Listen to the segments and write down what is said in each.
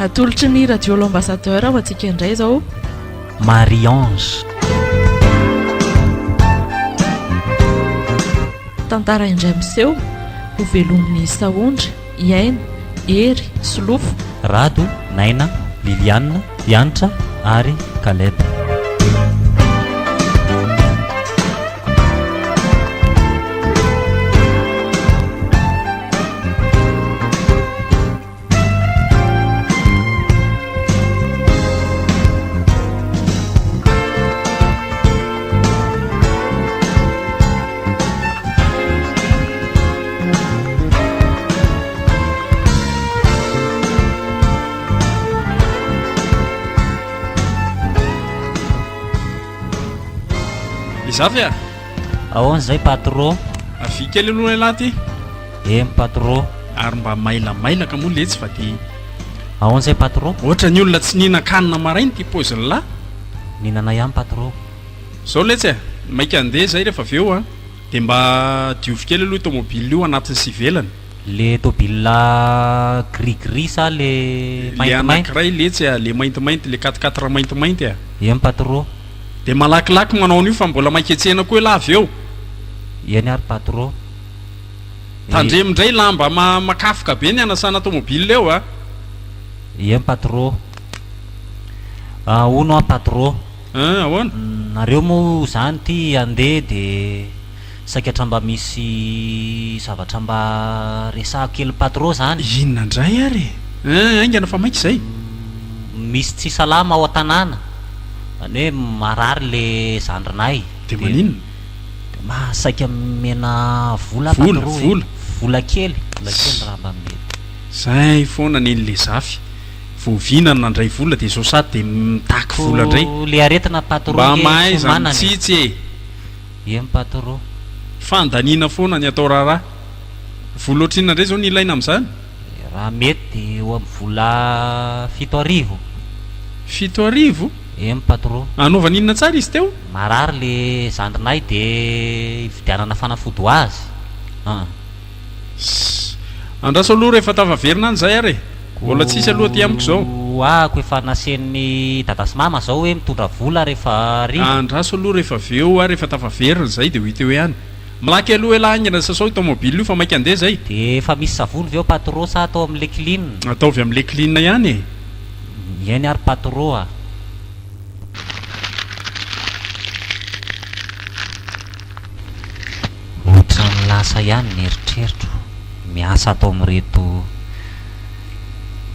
Atolotry ny Radio L'Ambassadeur ho antsika indray izao. Marie Ange. Tantara indray miseho, ho velomin'i Sahondra, i Aina, Hery, Solofo. Rado, Naina, Liliane, Hanitra ary Caleb. Izafy a! Ahoana izay patro? Avia kely aloha ialahy ty. Eny patro. Ary mba mailamailaka moa letsy fa dia. Ahoana izay patro? Ohatra ny olona tsy nihinan-kanina maraina ity paozin'lah. Nihinana ihany patro. Zao letsy e, maika handeha zay rehefa avy eo a, dia mba diovy kely aloha io tomobile io anatiny sy ivelany. Le tobile gris gris sa le Le maintimainty? anakiray letsy a, le maintimainty, le quatre quatre maintimainty a. Eny patro. Dia malakilaky manao an'io fa mbola maika hiantsena koa elah avy eo. Eny ary patro. Tandremo indray lamba makafoka be ny hanasana tomobile eo a. Eny patro. Hono an patro. Hein ahoana? Nareo moa zany ty andeha de saikatra mba misy zavatra mba resahako kely patro zany. Inona indray ary e? Hein haingana fa maika izay. Misy tsy salama ao an-tanàna, zany hoe marary le zandrinay. De maninona? De mba saika omena vola Vola, patro e. vola. Vola kely, vola kely raha mba mety. Zay foana nen'le zafy. Vao vina ny nandray vola dia izao sady dia mitaky vola indray. Ko le aretina patro Mba nge tsy mahaiza omanana e. mitsitsy e. Eny patro. Fandaniana foana ny atao raharaha. Vola ohatrinona indray izao no ilaina amin'izany? Raha mety dia eo amin'ny vola 7000. 7000? Eny patro. Anaovana inona tsara izy teo? Marary le zandrinay dia hividianana fanafody ho azy an. Ss. Andraso aloha rehefa tafaverina any zay ary e! Mbola tsisy aloha aty amiko zao. Ko efa nasen'ny dada sy mama zao hoe mitondra vola rehefa hariva. Andraso aloha rehefa avy eo ary rehefa tafaverina zay dia ho hita eo ihany. Malaky aloha elah haingana sasao io tomobile io fa maika handeha zay. Dia efa misy savony ve ao patro sa atao amin'le clean? Ataovy amin'le clean ihany e! Eny ary patro a! Ohatran'ny lasa ihany ny eritreritro miasa ato amin'ireto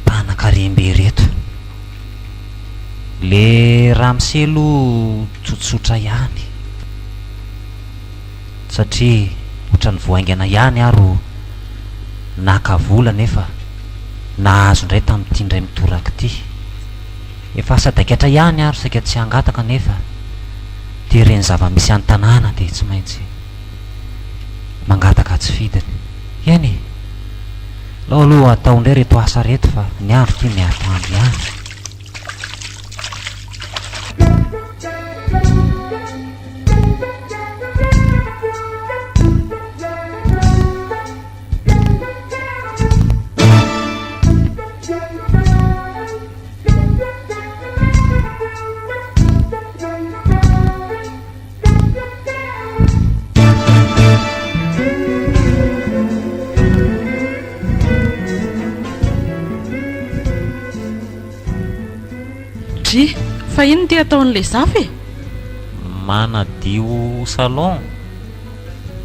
mpanakarembe ireto. Le ramose aloha tsotsotra ihany satria ohatran'ny vao haingana ihany aho ro naka vola nefa nahazo indray tamin'ity indray mitoraka ity. Efa sadaikatra ihany aho ry saika tsy hangataka nefa teren'ny zava-misy an-tanàna dia tsy maintsy mangataka tsy fidiny. Eny e! Alao aloha atao indray ireto asa ireto fa ny andro ity miatoandro ihany. Dry, fa inona ity ataon'ilay zafy e? Manadio salon.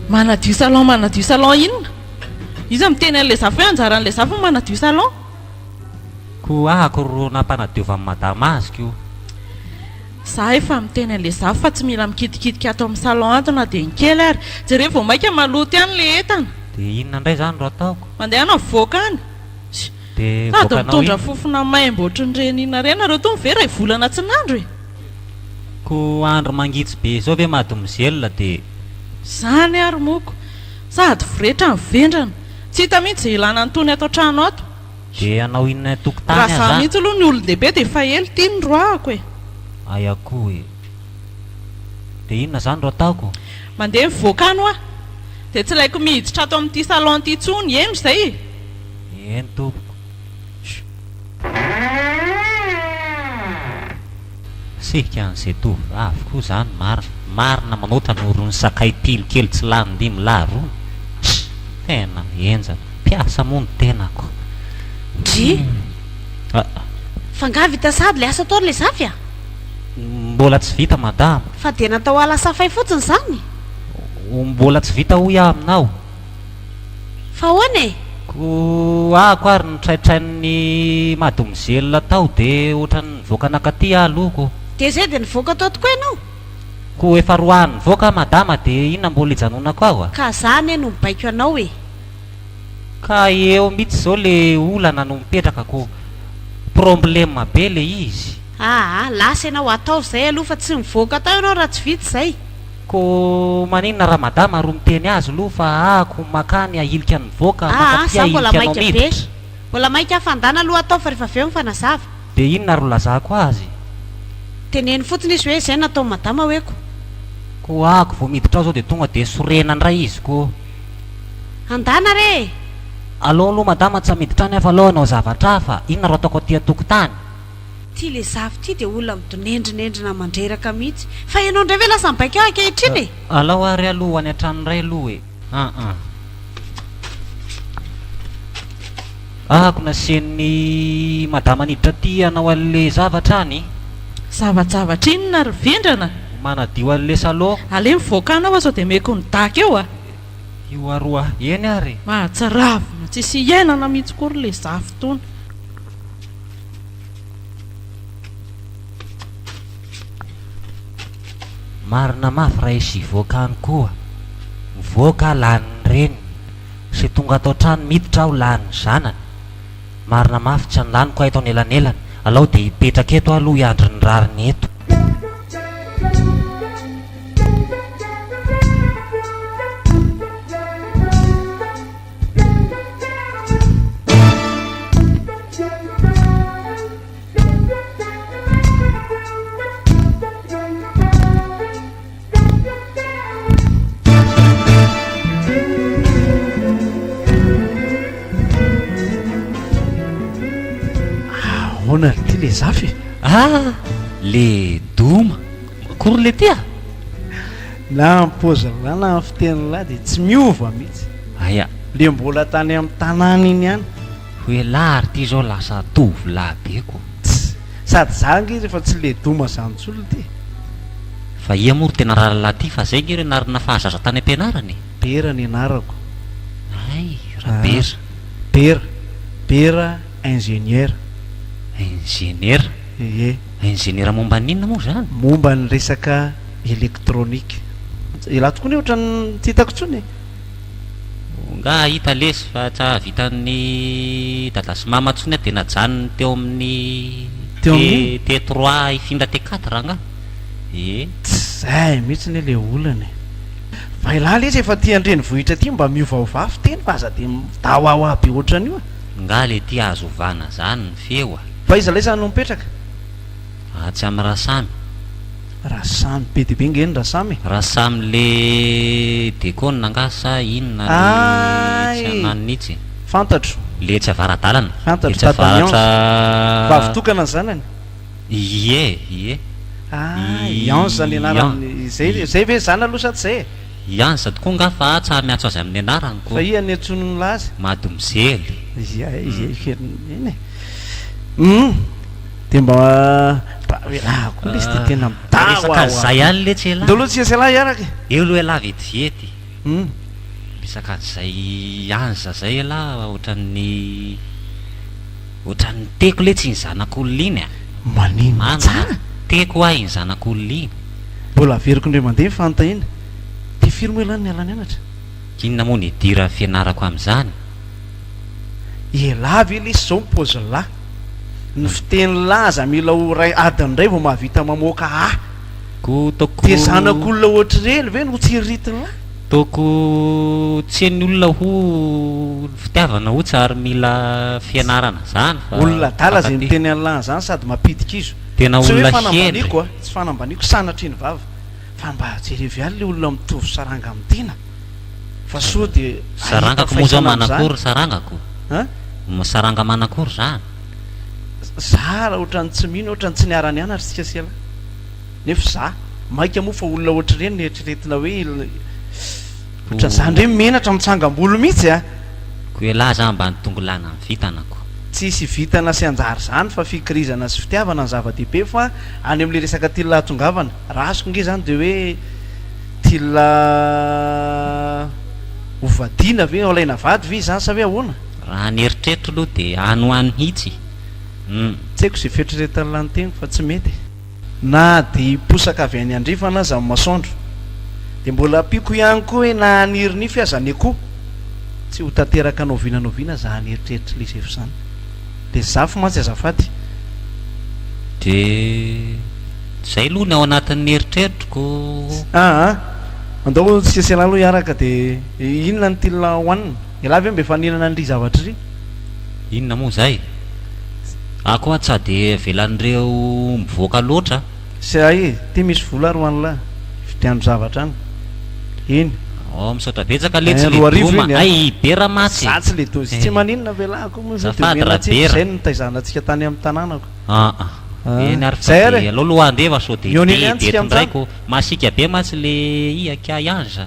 Manadio salon manadio salon inona? Iza miteny an'ilay zafy hoe anjaran'ilay zafy ny manadio salon? Ko ahako ro nampanadiovan'i madama azy ko. Za efa miteny an'le zafy fa tsy mila mikitikitika ato amin'ny salon ato na dia ny kely ary. Jereo vao maika maloto ihany le entana. Dia inona indray izany ro ataoko? Mandehana mivoaka any. Dia Sady voakanao mitondra inona? fofona maimbo ohatran'ireny inona ireny nareo tony ve iray volana tsy nandro e? Ko andro mangitsy be izao ve mademoiselle dia. Izany ary moko. Sady voretra ny vendrana. Tsy hita mihitsy izay ilana an'itony ato an-trano ato. Dia hanao inona an-tokotany Raha za aza? mihitsy aloha ny olon-dehibe dia efa ela ity noroahako e. Aia koa e. Dia inona izany ro ataoko? Mandeha mivoaka any hoa. Dia tsy ilaiko miditra ato amin'ity salon ity intsony, heno izay e. Eny tompoko. Sehika an'izay tovovavy koa zany marina. Marina manoatra noho rony sakay pilo kely tsy lany dimy lahy rony. Tss! Tena henjana. Mpiasa moa ny tenako. Ndry! Ah. Fa nga vita sahady le asa atao ry lezafy a? Mbola tsy vita madama. Fa dia natao hahalasa fay fotsiny izany? Mbola tsy vita hoy aho aminao. Fa ahoana e? Ko ahako ary notraitrain'ny mademoiselle tao dia ohatran'ny nivoaka nakaty aho aloha ko. Dia izay dia nivoaka tao tokoa ianao? Ko efa roahiny nivoaka aho madama dia inona mbola hijanonako ao a? Ka za anie no mibaiko anao e! Ka eo mihitsy izao le olana no mipetraka ko. Problème be le izy. Aa lasa ianao, ataovy izay aloha fa tsy mivoaka tao ianao raha tsy vita izay. Ko maninona raha madama ro miteny azy aloha fa ahako makany ahilika ny mivoaka Aa makaty za mbola ahilika anao maika be. miditra. Mbola maika aho fa andana aloha atao fa rehefa avy eo mifanazava. De inona ro lazako azy? Teneno fotsiny izy hoe izay nataon'i madama hoe ko. Ko ahako vao miditra ao zao de tonga de sorena ndray izy ko. Andana re e! Aleo aloha madama tsa miditra any aho fa aleo hanao zavatra hafa, inona ro ataoko aty antokotany? Ty le zafy ty dia olona midonendrinendrina mandreraka mihitsy. Fa ianao indray ve lasa mibaiko ahy ankehitriny e? Alao ary aloha ho any an-trano indray aloha e! An an. Ahako nasian'ny madama niditra aty hanao an'le zavatra any. Zavajavatra inona ry vendrana? Manadio an'le salon. Aleo mivoaka any aho fa sao dia omeko ny daka eo a! Io aroa eny ary e! Mahatsiravina, tsisy iainana mihitsy koa ry le zafy itony. Marina mafy raha hisy hivoaka any koa. Mivoaka aho lanin'ny reniny. Sy tonga ato an-trano miditra aho lanin'ny zanany. Marina mafy tsy andaniko aho eto anelanelany. Alao dia hipetraka eto aho aloha hiandry ny rariny eto. Ahoana ry ty le zafy e? Ah! Le doma! Akory le ty a! Na ny paozin'lah na ny fitenin'lah dia tsy miova mihitsy. Aia. Le mbola tany amin'ny tanàna iny ihany. Ho elah ary ty zao lasa tovolahy be ko. Tss! Sady za ange efa tsy le doma zany intsony lty e. Fa ia moa ry tena ralalahy ty fa zay nge ry anarana fahazaza tany ampianarana e. Bera ny anarako. Hay, Rabera. Bera. Bera ingénieur. Ingénieur? Ie. Ingénieur momba ny inona moa zany? Momba ny resaka électronique. Elah tokoa anie ohatran'ny tsy hitako intsony e. Nga hita lesy fa tsa vitan'ny dada sy mama tsony aho de najanony teo amin'ny Teo amin'ny T trois hifindra T quatre nga ee. Tsy zay mihitsy anie le olana e. Fa elah lesy efa aty an-drenivohitra aty mba miovaovà fiteny fa aza de midawawa be ohatran'io e. Nga le ty azo ovana zany ny feo a. Fa iza lay zany no mipetraka? Atsy am Rasamy. Rasamy, be dia be nge ny Rasamy e. Rasamy le dekona nga sa inona le tsy Hay! ananona itsy? Fantatro. Le etsy avara-dalana. Fantatro, Etsy dadan'i Ange. avaratra. Vavy tokana ny zanany. Ie, ie. Ah, i Ange zany anarany. Izay, izay ve zany aloha sa tsy izay e? I Ange tokoa nga fa tsa miantso azy amin'ny anarany ko. Fa iha ny antsoin'ny lahy azy? Madomzely. Ie, ie, eny e. Hum. Dia mba mba raha koa lesy dia tena midawa Resaka an'izay ihany letsy elah. Ndao aloha tsika sy elah hiaraka e. Eo aloha elah vetivety. Hum. Resaka an'izay anza zay elah ohatran'ny ohatran'ny teko letsy iny zanak'olona iny a. Maninona tsara? Teko hoa iny zanak'olona iny. Mbola averiko indray mandeha ny fanontaniana. Dia firy moa elah no niala nianatra? Inona moa no idiran'ny fianarako amin'izany? Elah ve lesy zao ny paozin'lah? Ny fitenin'lah aza mila ho ray adiny iray vao mahavita mamoaka a. Ko toko. Dia zanak'olona ohatr'ireny ve no tsiriritin'lah? Toko tsy ny olona ho ny fitiavana ho tsy ary mila fianarana zany fa. Olona adala zay mifankatia. miteny an'lah an'zany sady mampidi-kizo. Tena Tsy hoe olona hendry. fanambaniako a, tsy fanambaniako sanatria ny vava. Fa mba jereo ihany le olona mitovy saranga amin'ny tena. Fa soa dia ahita Sarangako moa zao faisana amin'izany. manakory sarangako? An? Saranga manakory zany? Za raha ohatran'ny tsy mino ohatran'ny tsy niara-nianatra isika sy ialahy. Nefa za, maika moa fa olona ohatr'ireny no eritreretina hoe ohatran'ny za ndray menatra mitsangam-bolo mihitsy a! Ko elah za mba nitongilana ny vintana ko. Tsisy vintana sy anjara izany fa fikirizana sy fitiavana no zava-dehibe fa any amin'ilay resaka til ahatongavana. Raha azoko nge izany dia hoe til ho vadiana ve, ho alaina vady ve izany sa hoe ahoana? Raha ny eritreritro aloha dia any ho any mihitsy. Humm. Tsy haiko izay fieritreretan'lah ny teniko fa tsy mety e. Na dia hiposaka avy any andrefana aza ny masoandro, dia mbola ampiako ihany koa hoe na haniry nify aza ny akoho, tsy ho tanteraka n'oviana n'oviana izany eritreritr'i Lezefo izany. Lezafo mantsy azafady. Dia izay aloha ny ao anatin'ny eritreritro ko. Aa! Andao tsika sy ialahy aloha hiaraka dia inona ny tian'lah hohanina? Ialahy ve mba efa nihinana an'ry zavatra iry? Inona moa izay? Aho koa tsa dia avelan'ireo mivoaka loatra. Sy e, ty misy vola ary ho an'lah, hividiano zavatra any. Iny. Oh, misaotra betsaka letsy le doma, hay i Bera mantsy e. Za tsy le doma, tsy maninona ve lah koa moa zao dia omena antsika, zay no nitaizana antsika tany amin'ny tanànako. Aa, eny ary fa dia aleo aloha handeha fa sao dia be eto indray ko, masiaka be mantsy le i akia Ange.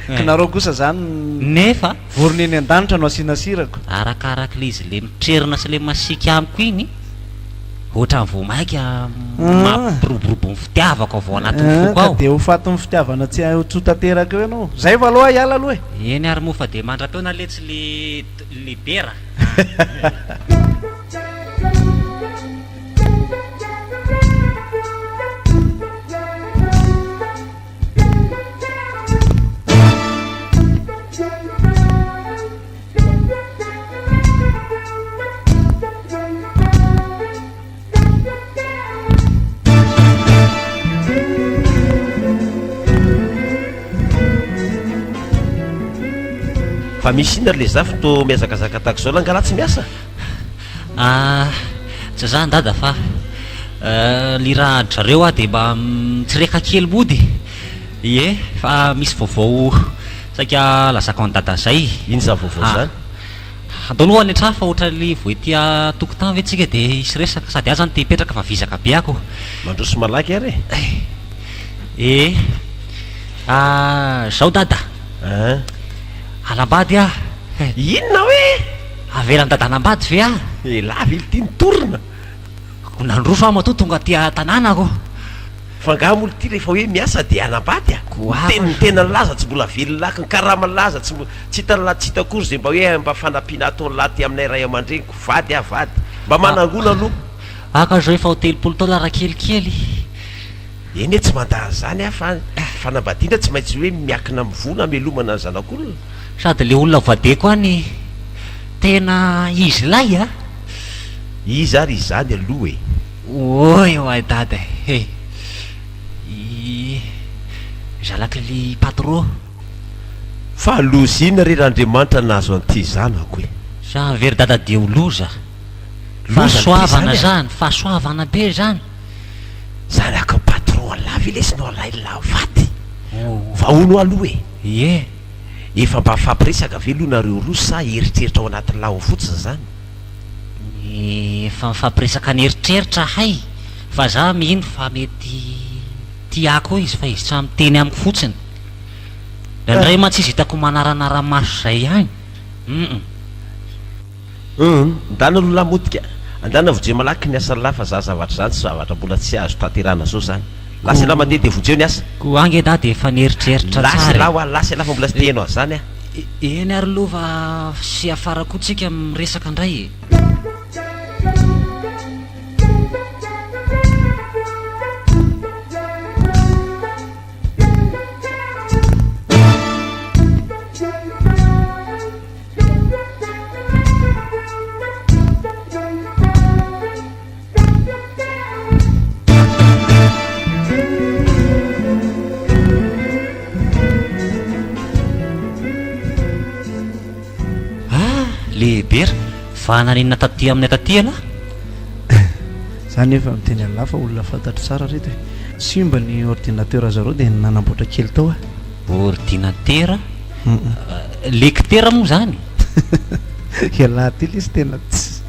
Kinareo kosa zany. Nefa. Vorona eny an-danitra no asiana sirako. Arakarak'ilay izy le mitrerona sy le masiaka amiko iny, ohatran'ny vao maika mampiroborobo ny fitiavako avy ao anatin'ny foko ao. Ka dia ho fatin'ny fitiavana tsy tsy ho tanteraka eo ianao. Zay vao aloha hiala aloha e! Eny ary moa fa dia mandra-peona letsy le le bera a! Fa misy inona ry lezafy to mihazakazaka tahaka izao langalahy tsy miasa? Ah, tsy zany dada fa le raha dry zareo ah de mba mitsireka kely mody Ie, fa misy vaovao saika lazako an'i dada zay. Inona izany vaovao izany? Andao aloha any an-trano fa ohatran'ny vao ety an-tokotany ve tsika dia hisy resaka, sady aho zany te hipetraka fa vizaka be ako. Mandroso malaky ary e! Ee, zao dada. An? Hanambady aho. Inona hoe? Avelan'i dada hanambady ve aho? Elah ve ity nitorina? Nandroso aho matoa tonga aty an-tanàna ko. Fa angaha moa lty rehefa hoe miasa dia hanambady a? Goavana. Ny tena laza tsy mbola velona ny karama laza tsy tsy hitan'lah tsy hita akory izay mba hoe mba fanampiana ataon'lah aty aminay ray aman-dreniko, vady ah vady. Mba manangona aloha. Aka zao efa ho 30 taona rakelikely. Eny e tsy mandà an'izany aho fa ny fanambadiana tsy maintsy hoe miakina amin'ny vola hamelomana ny zanak'olona. Sady le olona vadeko any tena izy lahy a! Iza ary izany aloha e? Oy oay dada e! I zalak'ly patro. Fa loza inona re Randriamanitra nahazo an'ity zanako e? Zany ve ry dada dia ho loza? Loza be Fahasoavana zany a! zany, fahasoavana be zany. Zanak'i patron an'lah ve lesy no alain'lah faty? Fa hono aloha e! Ie. Efa mba mifampiresaka ve aloha nareo roa sa eritreritra ao anatin'lah ao fotsiny zany? Efa mifampiresaka an'eritreritra hay fa za mino fa mety tia ahy koa izy fa izy tsa miteny amiko fotsiny. Indraindray mantsy izy hitako manaranara-maso zay ihany. Humm. Humm, ndana aloha lah motika, andana vonjeo malaky ny asan'lah fa za zavatra zany tsy zavatra mbola tsy azo tanterahana zao zany. Lasa elah mandeha dia vonjeo ny asa. Koa ange dahy dia efa nieritreritra Lasa tsara elah e. hoa, lasa elah fa mbola tsy te heno an'izany aho. Eny ary lova sy afara koa tsika miresaka indray e. Ah, Lehibera, fa naninona taty aminay taty ialahy? Za nefa miteny an'lah fa olona fantatro tsara reto e. Simba ny ordinateur zareo dia nanamboatra kely tao aho. Ordinatera? Lekitera moa zany? Ialahy ty lesy tena tsy.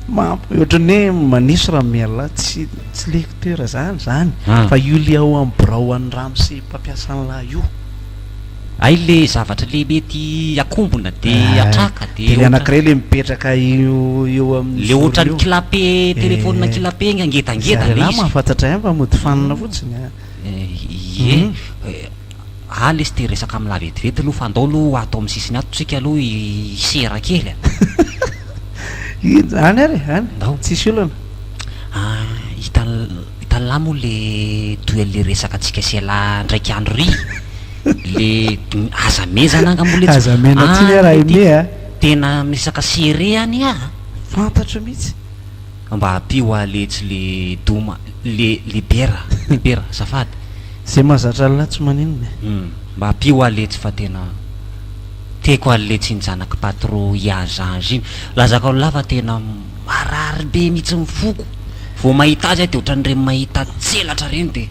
Mamp, ohatran'ny hoe maneso raha miala tsy tsy lecteur zany zany fa io le ao amin'ny birao an'i ramose mpampiasa an'lah io. Hay le zavatra le mety akombona de atraka de De le anakiray le mipetraka eo eo amin'ny Le zorony ohatran'ny io. clapet telephone clapet igny ngedangeda Za le lehilahy izy. mahafantatra ihany fa mody fanina fotsiny a. Ie, ah lesy te hiresaka amin'lah vetivety aloha fa andao aloha ato amin'ny sisiny ato tsika aloha hisera kely a. Any ary e, any. Ndao. Tsisy olana. Ah, hitan hitan'lah moa le toy an'le resaka antsika sy elah ndraiky andro ry le aza mezana anga moa letsy Aza mena tsiny ah raha aimé a. Tena miresaka serré any ah. Fantatro mihitsy. Mba ampio ahy letsy le doma le libera libera azafady. Zay mahazatra an'lah tsy maninona e. Hum mba ampio ahy letsy fa tena tiako ahy letsy iny zanak'i patro Iazange iny. Lazako an'lah fa tena marary be mihitsy ny foko vao mahita azy aho dia ohatran'ireny mahita tselatra ireny dia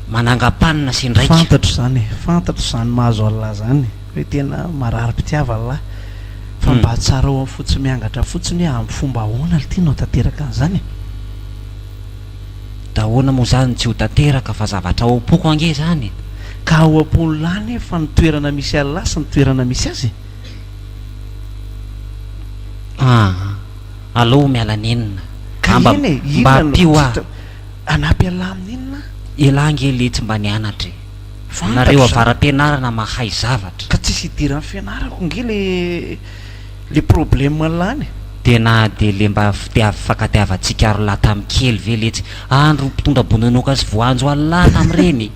manangam-panina sendraika. Fantatro izany e, fantatro izany mahazo an'lah izany hoe tena mararim-pitiavana lah fa mba tsarao amin'ny fo tsy miangatra fotsiny hoe amin'ny fomba ahoana lty no hahatanteraka an'izany e? Da ahoana moa izany tsy ho tanteraka fa zavatra ao am-poko ange izany e! Ka ao am-pon'lah anefa ny toerana misy an'lah sy ny toerana misy azy e! Aa alou miala nenina. Ka Mba eny e, mba inona no ampio tsy aho. hita, hanampy an'lah amin'inona aho? Elah ange letsy mba nianatra e. Fantatro Nareo izany. avara-pianarana mahay zavatra. Ka tsisy idiran'ny fianarako nge le le problème an'lah any e. Dia na dia le mba fitiav fankatiavantsika rolah tam kely ve letsy andro mpitondra bononoka sy voanjo anlah tamreny?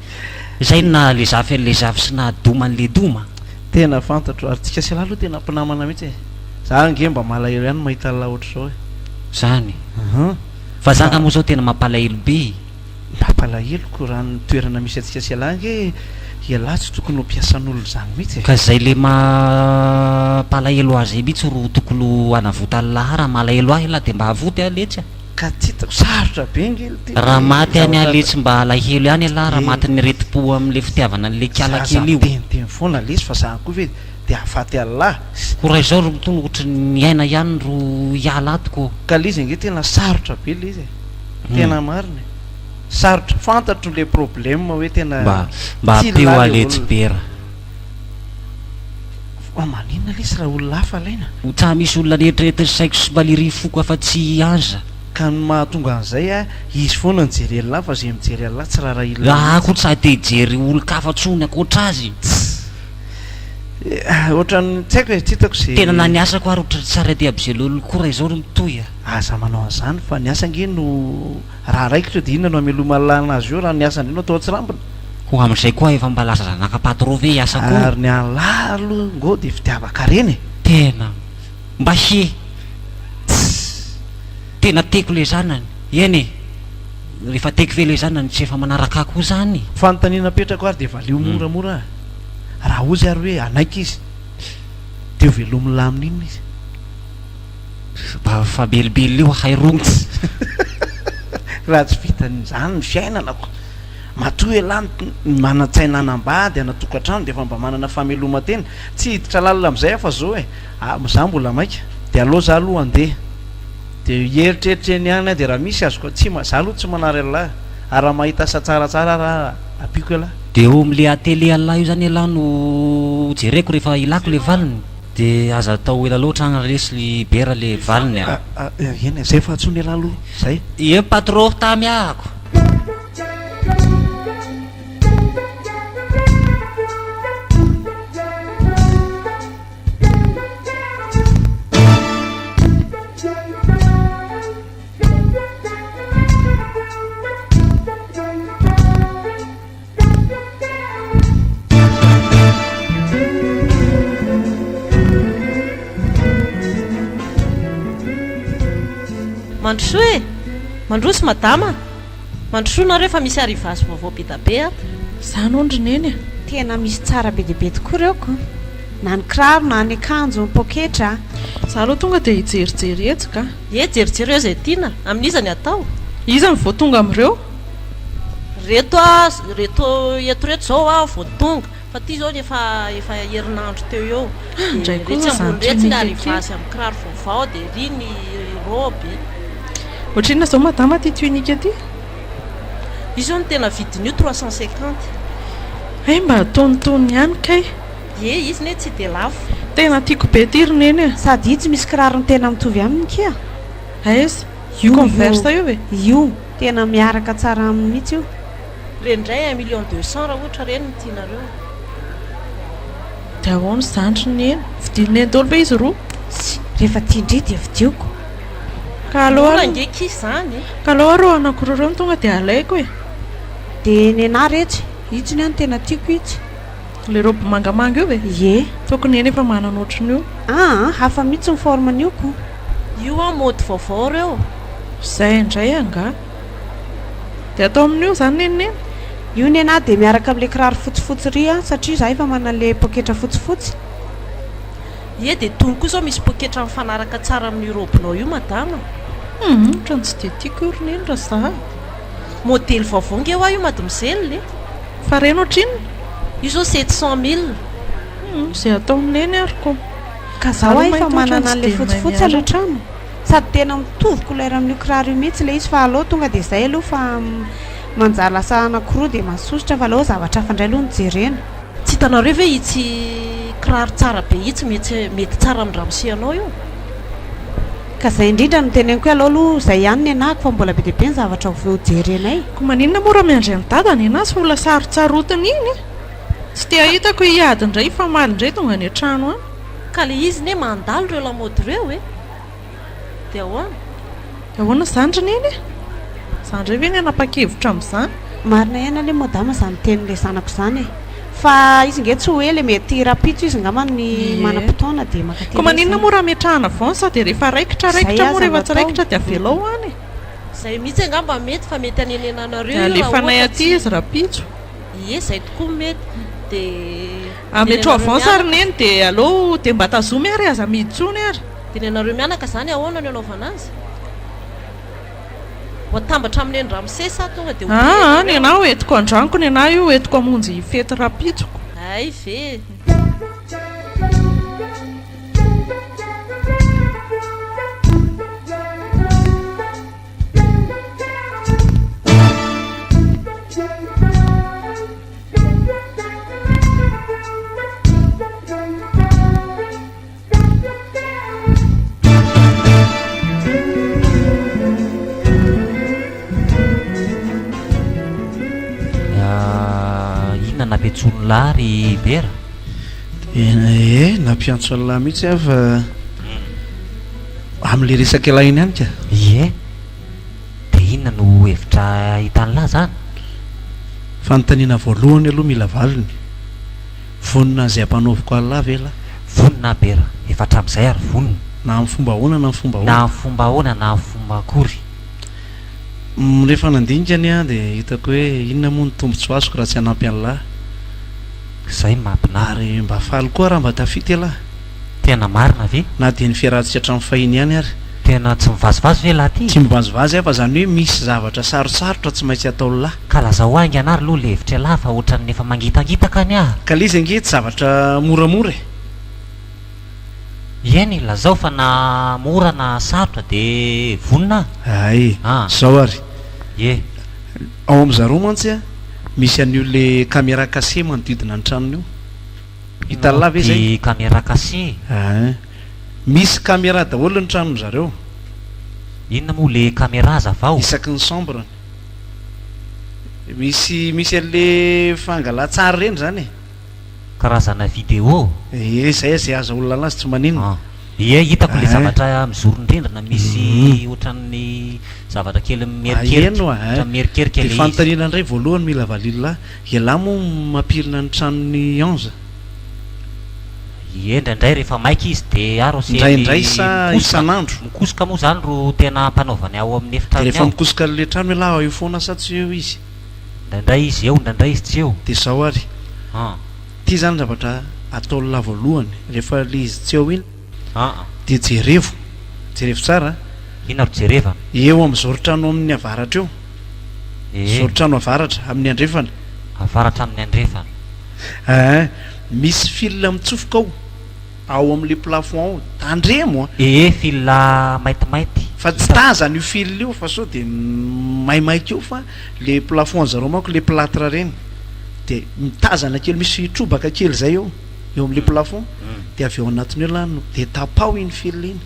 Zay no naha le zafy anle zafy sy naha doma anle doma. Tena fantatro, ary tsika sy elah aloha tena mpinamana mihitsy e! Za ange mba malahelo ihany mahita an'lah ohatr'izao e! Zany. Uhum. Fa za nga moa zao tena mampalahelo be e! Mampalahelo ko raha ny toerana misy antsika sy elah ange ialahy tsy tokony ho mpiasan'olona izany mihitsy e! Ka zay le mampalahelo ahy zay mihitsy ro tokony ho hanavotan'lah raha malahelo ahy elah de mba avoty aho letsy a! Ka tsy hitako, sarotra be nge le tena Raha maty any aho zavatra letsy mba alahelo ihany elah raha Eh. matin'ny retim-po amin'le fitiavana an'le kiala Za kely io. miteniteny foana lesy fa za koa ve de hahafaty an'lah. Ko raha izao ry mitony ohatry ny aina ihany ro hiala ato ko. Ka le izy ange tena sarotra be le izy e. Tena marina e. Sarotra, fantatro le problème hoe tena Mba mba tsy ampio lah aho le letsy olona. bera. Fa maninona lesy raha olona hafa alaina? Ho tsa misy olona neritreretin'ny saiko sy mba lirihy foko afa-tsy i Anja. Ka ny mahatonga an'izay a, izy foana nijery an'lah fa zay mijery an'lah tsy rarahillah Ahy mihitsy. koa tsa te hijery olon-kafa tsony ankoatra azy. Tss. Ohatran'ny tsy haiko e, tsy hitako ze. Tena na ny asako ary ohatran'ny tsy arrêter aby koa raha izao no mitohy a. Aza manao an'izany fa ny asa ange no raha raikitra eo dia inona no hameloman'lah anazy eo raha ny asa indray no atao an-tsirambina. Koa amin'izay koa efa mba lasa zanaka patro ve hiasa koa? Ary ny an'lah aloha ngô dia fitiavan-karena e! Tena mba he! Tss! Tena tiako le zanany. Eny e! Rehefa tiako ve le zanany tsy efa manaraka ahy koa zany? Fanontaniana apetrako ary dia valio moramora a! Raha hozy ary hoe hanaiky izy dia ho velomin'lah amin'inona izy? Mba famelibelina io hay rongo. Raha tsy vitan'izany ny fiainana ko! Matoa elah manan-tsaina hanambady, hanan-tokantrano dia efa mba manana fameloman-tena. Tsy hiditra lalina amin'izay aho fa zao e, za mbola maika dia aleo za aloha handeha dia hieritreritra eny ihany aho dia raha misy azoko tsy za aloha tsy manary an'lah ary raha mahita asa tsaratsara ary aho ampiako elah. Dia eo amin'le atelier an'lah io zany elah no jereko rehefa ilako le valiny. Dia aza atao ela loatra agny lesy ry Bera le valiny a. Eny e, zay fa antsoina elah aloha zay. Ie patro, tamy ahako. Mandrosoa e! Mandroso madama a! Mandrosoa nareo fa misy arrivage vaovao be da be ato. Zany hono ry neny a! Tena misy tsara be dia be tokoa ireo ko! Na ny kiraro na ny akanjo, ny poketra. Za aloha tonga dia hijerijery etsy ka! Ye, jerijereo izay tiana. Amin'iza ny atao? Iza no vao tonga amin'ireo? Reto a, reto eto reto zao a vao tonga, fa ty zao efa efa herinandro teo eo. Indray Dia koa retsy zany ambony retsy ny tunika kely. arrivage amin'ny kiraro vaovao, dia ry ny robe. Ohatrinona izao madama ity tunique ity? Io izao no tena vidin'io 350. Hay mba antonontonony ihany kay. Ie, izy ne tsy dia lafo. Tena tiako be ity ry neny a. Sady itsy misy kirarony tena mitovy aminy kia. Aiza? Io Converse io ve? Io, tena miaraka tsara aminy mihitsy io. Ireny indray un million 200 raha ohatra ireny no tianareo. Dia ahoana izany ry neny? Vidian'i neny daholo ve izy roa? Tsia, rehefa tian-dry dia vidioko. Ka aleo Mora ary, ange kia izany e. ka aleo ary ireo anankiroa ireo no tonga dia alaiko e. Dia nenà retsy, itsy ny ahy no tena tiako itsy. Ilay robe mangamanga io ve? Ie. Toako neny efa manana ohatran'io. Aa, hafa mihitsy ny forme-n'io ko. Io an mode vaovao reo. Izay indray angaha. Dia atao amin'io izany neny neny? Io nenà dia miaraka amin'ilay kiraro fotsifotsy ry an, satria izaho efa manana ilay poketra fotsifotsy. Ie dia tony koa izao misy poketra mifanaraka tsara amin'io robe-nao io madama. Humm, ohatran'ny tsy dia tiako io ry neny raha za a. Modely vaovao nge hoa io mademoiselle e. Fa reny ohatrinona? Io zao 700 mille. Humm, izay ataon'i neny ary ko. Ka Za za aloha hoa efa mahita ohatran'ny manana tsy an'ilay dia mahay fotsifotsy any miaraka. an-trano. Sady tena mitovy couleur amin'io kiraro io mihitsy ilay izy fa aleo tonga dia izay aloha fa manjary lasa anankiroa dia mahasosotra fa aleo zavatra hafa indray aloha no jerena. Tsy hitanareo ve itsy kiraro tsara be itsy mety mety tsara amin'ny ramose anao io? Ka zay indrindra no teneniko hoe aleo aloha zay ihany ny anahako fa mbola be dia be ny zavatra ho jerenay. Ko maninona moa raha miandry an'i dada nenazy fa olona sarotsarotiny iny e! Tsy te hahita ko hiady indray hifamaly indray tonga any an-trano any. Ka le izy ne mandalo ireo lamaody ireo e! Dia ahoana? Dia ahoana izany ry neny e? Za indray ve ny hanapa-kevitra amin'izany? Marina ihany anie madama izany tenin'ilay zanako izany e! Fa izy nge tsy ho ela e, mety rahampitso izy angamba ny Ie. manam-potoana dia mankaty Koa indray maninona izay. moa raha ametrahana avance dia rehefa raikitra Izay raikitra moa aza rehefa no tsy atao. raikitra dia avelao any e! Izay mihitsy angamba mety fa mety hanenenanareo Dia io raha alefanay ohatra aty tsy izy rahampitso. Ie izay tokoa mety dia Ametrao dia ny anareo avance ary mianaka neny dia aleo dia mba tazomy ary aza amidy intsony ary. Dia ny anareo mianaka izany ahoana no anaovana azy? Ho atambatra amin'ny an'i ramose sa tonga dia ho Aa ny payer-nareo? anah ho entiko andranoko ny anah io entiko hamonjy fety rapitsoko. Hay ve? Inona nampiantsoan'i lahy ry Bera? Eh, nampiantso an'lahy mihitsy aho fa amin'ilay resaka ialahy iny ihany ka. Ie. Dia inona no hevitra hitan'lahy izany? Fanontaniana voalohany aloha mila valiny. Vonona an'izay ampanaoviko Allah ve lah? Vonona aho Bera, efa hatramin'izay ary vonona. Na amin'ny fomba ahoana na amin'ny fomba Na ahoana? amin'ny fomba ahoana na amin'ny fomba akory. Humm rehefa nandinika anie aho dia hitako hoe inona moa ny tombotsoa azoko raha tsy hanampy an'lah. Izay no maha-mpinamana. Ary mba faly koa raha mba tafita ialahy. Tena marina ve? Na dia ny fiarahantsika hatramin'ny fahiny ihany ary. Tena tsy mivazivazy ve lah ty? Tsy mivazivazy aho fa izany hoe misy zavatra sarotsarotra tsy maintsy ataon'lah. Ka lazao haingana ary aloha le hevitr'ialahy fa ohatran'ny efa mangitangitaka ny ahy. Ka le izy ange tsy zavatra moramora e. Eny, lazao fa na mora na sarotra de vonona aho. Hay, Ah. zao ary. Ie. Ao amin'zareo mantsy a, misy an'io le caméra cachée manodidina ny tranony io. Hitan'lah ve zay? Ty caméra cachée? Ein. Misy caméra daholo ny tranon-zareo. Inona moa le caméra azavao? Isaky ny chambre-ny. Misy misy an'le fangalan-tsary ireny zany e. Karazana vidéo? Ie, zay zay azahoana anazy tsy maninona. An. Ie, hitako le Ein. zavatra mizoron-drindrina misy ohatran'ny zavatra kely mierikerika, Aheno a, ein. ohatran'ny mierikerika Dia le izy. fanontaniana indray voalohany mila valian'lah. Ialahy moa mampirina ny tranon'i Ange? Ie, indraindray rehefa maika izy dia ary ose Indraindray sa mikosoka, isan'andro? mikosoka moa izany ro tena ampanaovany ao amin'ny Dia efitranony rehefa ao. mikosoka an'ilay trano ialahy eo foana sa tsy eo izy? Indraindray izy eo, indraindray izy tsy eo. Dia izao ary, An. ity izany zavatra ataon'lah voalohany, rehefa ilay izy tsy eo iny, An. dia jerevo, jerevo tsara an. Inona ro jerevana? Eo amin'ny zoron-trano amin'ny avaratra eo. Ee. Zoron-trano avaratra, amin'ny andrefana. Avaratra amin'ny andrefana. Ee, misy fil mitsofoka ao, ao amin'ilay plafond ao. Tandremo an! Ee, fil maintimainty. Fa tsy tazana io fil io fa sao de maimaika eo fa le plafond an'zareo manko le plâtre reny de mitazana kely misy trobaka kely zay eo eo amle plafond de avy ao anatiny eo lany no de tapaho iny fil iny.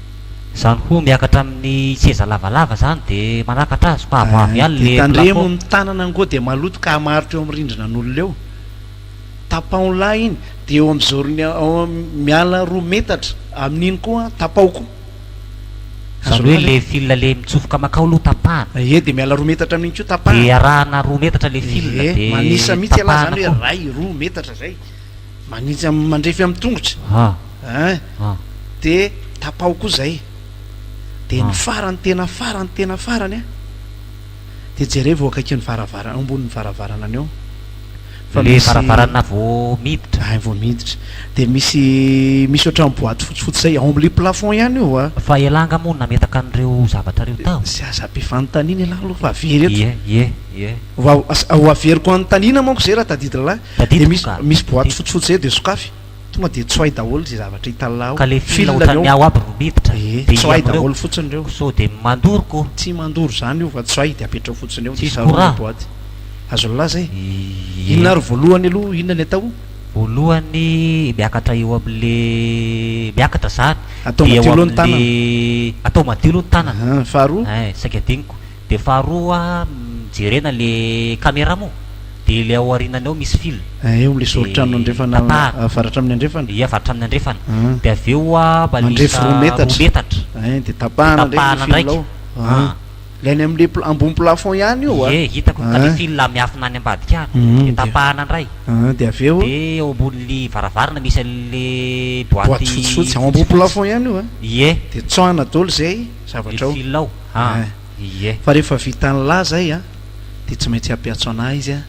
Zany koa miakatra amin'ny seza lavalava zany de manakatra azy fa avoavo ihany De le tandremo plafond. ny tanana ngo de maloto ka hamaritra eo amin'ny rindrina an'olona eo. Tapaho lahy iny de eo amin'ny zorony ao miala roa metatra amin'iny koa tapaho koa. Zany Azonao hoe ve? le fil le mitsofoka makao aloha tapahana. Ie de miala roa metatra amin'iny koa De tapahana. arahana roa metatra le fil Ie, de manisa mihitsy ialahy tapahana zany hoe koa. ray, roa metatra zay. Manitsy am- mandrefy amin'ny tongotra. Ah. Ein. Ah. De tapaho koa zay. De ny Ah. farany tena farany tena farany an, de jerevo eo akaikin'ny varavarana, ambonin'ny varavarana any eo. Fa Le misy varavarana vao miditra. Hay vao miditra. De misy misy ohatran'ny boite fotsifotsy zay ao am'le plafond ihany io a. Fa elah nga moa nametaka an'ireo zavatra ireo tao? Sy aza be fanontaniana elah aloha fa very eto. Ie, ie, ie. Ho ho averiko anontaniana manko zay raha tadidin'lah. De Tadidiko misy ka. misy boite Tadidiko. fotsifotsy zay de sokafy. Tonga de tsoahy daholo zay zavatra hitan'lah ao. Ka le fil Fil ny ohatran'ny ao. ao aby no miditra. Ie, De tsoahy ia amin'ireo. daholo fotsiny ireo. Sao de mandoro ko. Tsy mandoro zany io fa tsoahy de apetrao fotsiny eo de Tsisy sarony courant. boite. Azon'lah zay? Ie. Inona ary voalohany aloha, inona ny atao? Voalohany miakatra eo amin'le miakatra zany Atao de madio eo aloha ny tanana. amin'le atao madio aloha ny tanana. Ahan, faharoa? Ein, saika adinoko. De faharoa jerena le caméra moa de le ao aorianany ao misy fil. Ein, eo am'le soritrano De andrefana tapahana. avaratra amin'ny andrefana. Ie, avaratra amin'ny andrefana. An. De avy eo a Mandrefy manisa roa metatra. roa metatra. Ein, de De tapahana ndray tapahana ny fil ndraiky. ao. An. An. Le any am'le pla- ambony plafond ihany io a. Ie, hitako ka le Ein. fil miafina any ambadika any. Hum, De de tapahana ndray. An, de avy eo? De eo ambonin'ny varavarana misy an'le Boîte boîte fotsifotsy ao ambony fotsifotsy. plafond ihany io a. Ie. De tsoahana daholo zay Le zavatra ao. fil ao. An. Ein. Ie. Fa rehefa vitan'lah zay a, de tsy maintsy hampiantso anah izy a,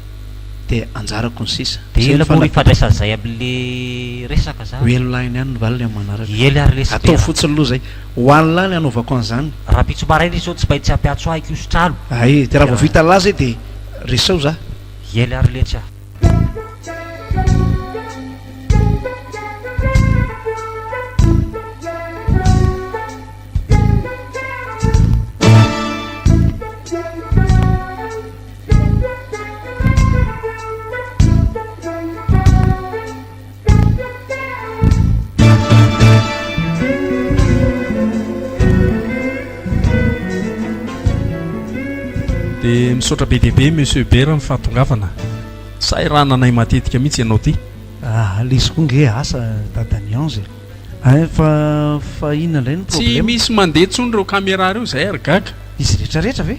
de anjarako ny sisa. De Zay ny inona moa fanapi- ifandraisan'izay amin'le resaka zany? Ho elo lahy ihany ny valiny amin'ny manaraka. Ela ary lesy Ataovy be raha. fotsiny aloha zay. Ho an'lah ny hanaovako an'izany. Rahampitso maraina izy zao tsy maintsy hampiantso ahy koa sotralo. Ay, de raha vao vitan'lah zay de resao za. Ela ary letsy a. Dia misaotra be dia be Monsieur Bera ny fahatongavana. Sahirananay matetika mihitsy ianao ity. Ah, lesy koa nge asa dadan'i Ange e. Ein fa fa inona indray no Tsy problema? misy mandeha intsony ireo caméra ireo izay ary gaga. Izy rehetra rehetra ve?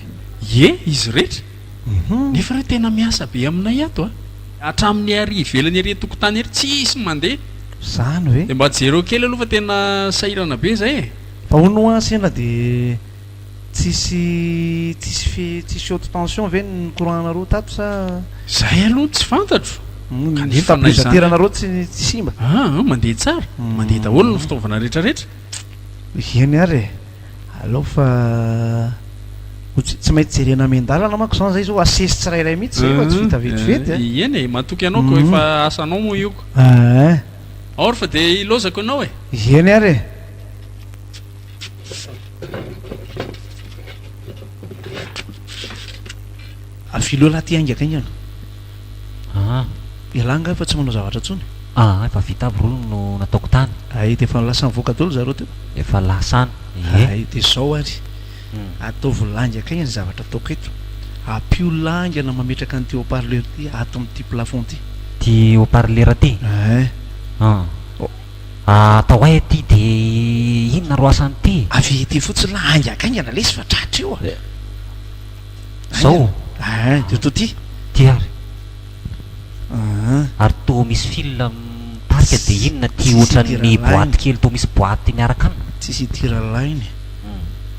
Ie, izy rehetra. Nefa ireo tena miasa be aminay ato a. Hatramin'ny ary ivelany ery an-tokotany ery tsisy mandeha. Zany ve? Dia mba jereo kely aloha fa tena sahirana be izay e. Fa hono hoa sendra dia tsisy tsisy fi tsisy haute tension ve ny courant nareo tato sa? Zay aloha tsy fantatro. Ny Kanefa na izany stabilisateur nareo tsy tsy simba? Aa mandeha tsara, mandeha daholo ny fitaovana rehetra rehetra. Eny ary e, aleo fa ho tsy tsy maintsy jerena miandalana manko zany zay zao asesy tsirairay mihitsy zay fa tsy vita vetivety a. Eny e, matoky anao ko efa asanao moa io ko. Aa. Ao ry fa dia ilaozako ianao e. Eny ary e. Avilo lahy ty haingakaingana. Aa. Ialahy angaha efa tsy manao zavatra intsony? Aa, efa vita aby rony no nataoko tany. Ay, dia efa lasa nivoaka daholo zareo teo? Efa lasa any, ie. Ay, dia izao ary, ataovy laingakaingana ny zavatra ataoko eto. Ampio laingana mametraka an'ity haut parleur ity ato amin'ity plafond ity. Ity haut parleur ity? Ein. An. Atao aiza ity dia inona ro asan'ity? Avy ety fotsiny lahy, haingakaingana lesy fa tratra eo a. Zao? Ein, dia toa ity. Ty ary. An. Ary toa misy fil mitarika dia inona ity Tsisy ohatran'ny idirana boite iny. kely toa misy boite miaraka aminy? Tsisy idirana iny.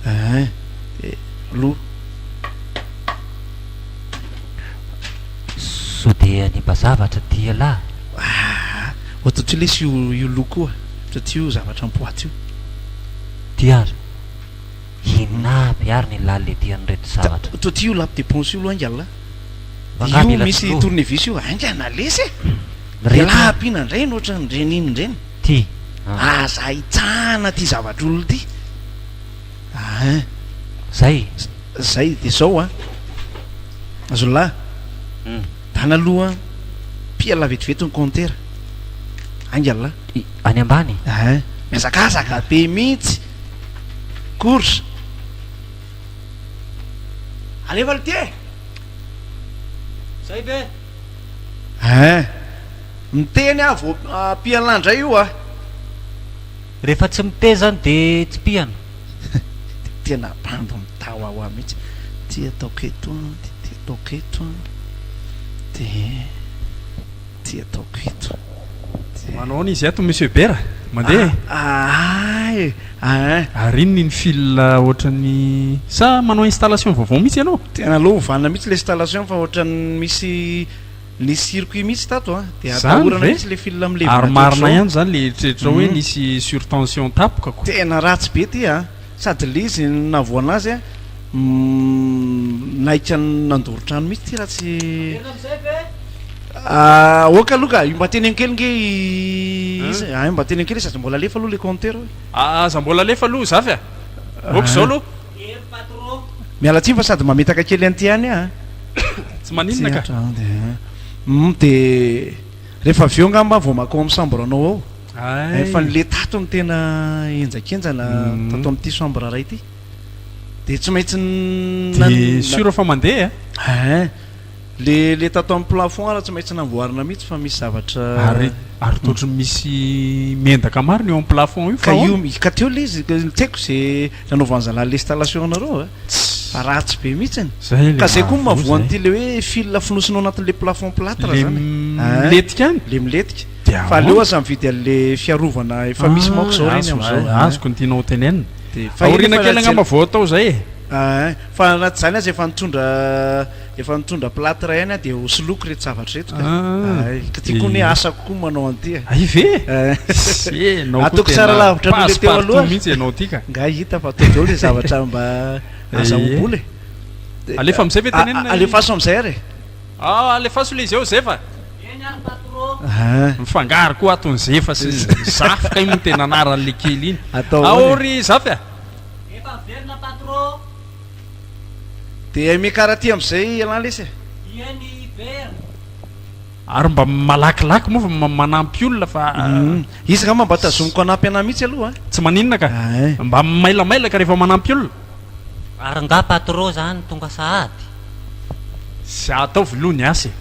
Ein, dia aloha. Sao dia hanimba zavatra ity ialahy? Aa! Ohatran'ity lesy io io loko io a! Ohatran'ity io zavatra am-boaty io. Ty ary. Inona aby ary ny lalety an'ireto zavatra. Toa ity io lampe de ponce io aloha haingana lah. Fa angaha Io mila misy tsilo? tournevis io haingana lesy e! Reto. Ialahy ampiana indray ny ohatran'ireny iny ireny. Ty. Aza ahitsahana ity zavatr'olona ity. Ahin. Zay. Zay de zao a! Azolahy, dana aloha pihana vetivety ny compteur. Haingana lahy. Any ambany? Ein, mihazakazaka be mihitsy. Course. Alefa lty e! Zay ve? Ein, miteny aho vao ampian'lah indray io a! Rehefa tsy miteny zany de tsy pihana. Tena bandy mitawawa mihitsy. Ty ataoko eto an, de ty ataoko eto an, de ty ataoko eto. Manao ahoana izy ato Monsieur Bera? Mandeha e? Ahay e! Ahay. Ary inona iny fil ohatran'ny sa manao installation vaovao mihitsy ianao? Tena aleo hovana mihitsy ilay installation fa ohatran'ny misy nisy circuit mihitsy tato an, dia Zany atahorana ve? mihitsy ilay fil milevina Ary aty marina ohatr'izao. ihany zany le eritreritrao hoe nisy surtension tampoka ko. Tena ratsy be ity an! Sady le izy nahavoana azy an, naika nandoro trano mihitsy ity raha tsy. Averina amizay ve? Ah, ok aloha ka, mba teneno kely nge izy, ah mba teneno kely izy aza mbola alefa aloha le compteur hoe. Aza mbola alefa aloha Zafy a! Ok zao aloha. Hery patro. Miala tsiny fa sady mametaka kely an'ity ihany aho a. Tsy maninona ka. De rehefa avy eo angamba vao makao amin'ny chambre anao ao. Fa ny le tato no tena henjakenjana tato amin'ity chambre iray ity. De tsy maintsy De sûr fa mandeha a? Ein. Le le tato amin'ny plafond ara tsy maintsy namboarina mihitsy fa misy zavatra Ary ary toa ohatran'ny misy miendaka marina eo amin'ny plafond io fa Ka io ahoana? ka teo le izy tsy haiko ze nanaovan'ny zalahy le installation anareo a. Fa ratsy be mihitsiny. Zay le Ka zay koa mahavoa mahavoa zay. an'ity le hoe fil fonosina ao anatin'le plafond plâtre Le zany. Ein. milentika any? Le milentika. Dia Fa aleo ahoana? aza mividy an'le fiarovana efa misy manko zao reny amin'izao. Ah, azoko ny tianao ho tenenina. Dia fa eny Aoriana fa kely raha angamba jerena vao atao zay e. Ein, fa na tsy zany aza efa nitondra efa nitondra plâtre ihany aho dia ho soloiko ireto zavatra ireto ka. Ah, Ay, ka tiako anie dia asako koa manao an'ity e. Ay ve? Ein. Enao koa Ataoko tsara tena lavitra noho le passe teo partout aloha. mihitsy ianao ty ka. Nga hita fa atao daholo le zavatra mba azahoam-bola e. Dia Alefa amin'izay ve a- a- tenenina? alefaso amin'izay ary e. Ah, alefaso le izy eo Zefa. Eny ary patro. Ah. Mifangaro koa ato ny Zefa sy ny Zafy kay moa tena anaran'le kely iny. Atao Ao ahoana e? ry Zafy a. Efa miverina patro. Dia miakara aty amin'izay ialahy lesy e. Eny Bera. Ary mba malakilaky moa fa manampy olona fa. Izy angamba mba tazomiko hanampy anah mihitsy aloha a. Tsy maninona ka. Ay. Mba mailamailaka rehefa manampy olona. Ary nga patro zany tonga sahady? Sy ataovy aloha ny asa e.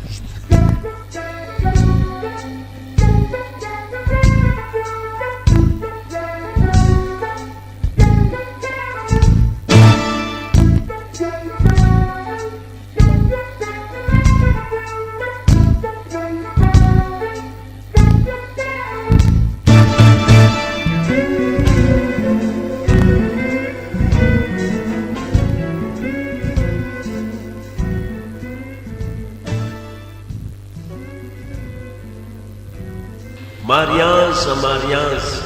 Marianza, Marianza,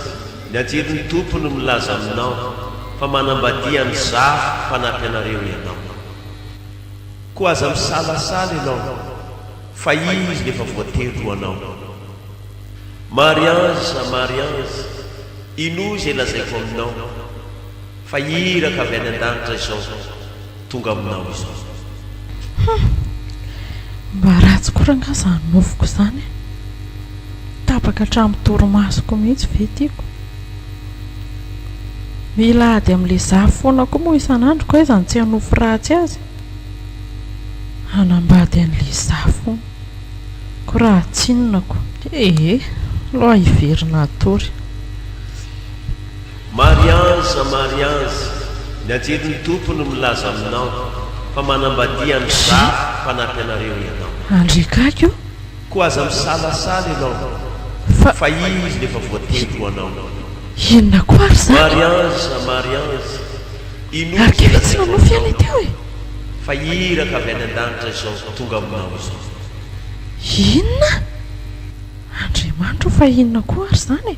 ny anjelin'ny Tompo no milaza aminao fa manambadia an'i Zafy mpanampy anareo ianao. Koa aza misalasala ianao fa izy no efa voatendry ho anao. Marianza, Marianza, inoa izay lazaiko aminao fa iraka avy any an-danitra izao tonga aminao izao. Hum! Mba ratsy koa rangaha izany nofiko izany e! Tapaka hatramin'ny torimasoko mihitsy ve tiako? Mila ady amin'ilay zafy foana koa moa isan'andro ka aiza no tsy hanofy ratsy azy? Hanambady an'ilay zafy hono. Koa raha tsinona ko. Ee, aleo hiverina hatory. Marianza, Marianza, ny anjelin'ny Tompo no milaza aminao fa manambadia an'i Zafy mpanampy anareo ianao. Andriakaky o! Koa aza misalasala ianao Fa. fa izy no efa voatendry ho anao. Inona koa ary izany? Marianza, Marianza, inoa Ary izay kely tsy lazaiko nanofy ihany aminao teo e! fa iraka avy any an-danitra izao tonga aminao izao. Inona? Andriamanitra o fa inona koa ary izany e?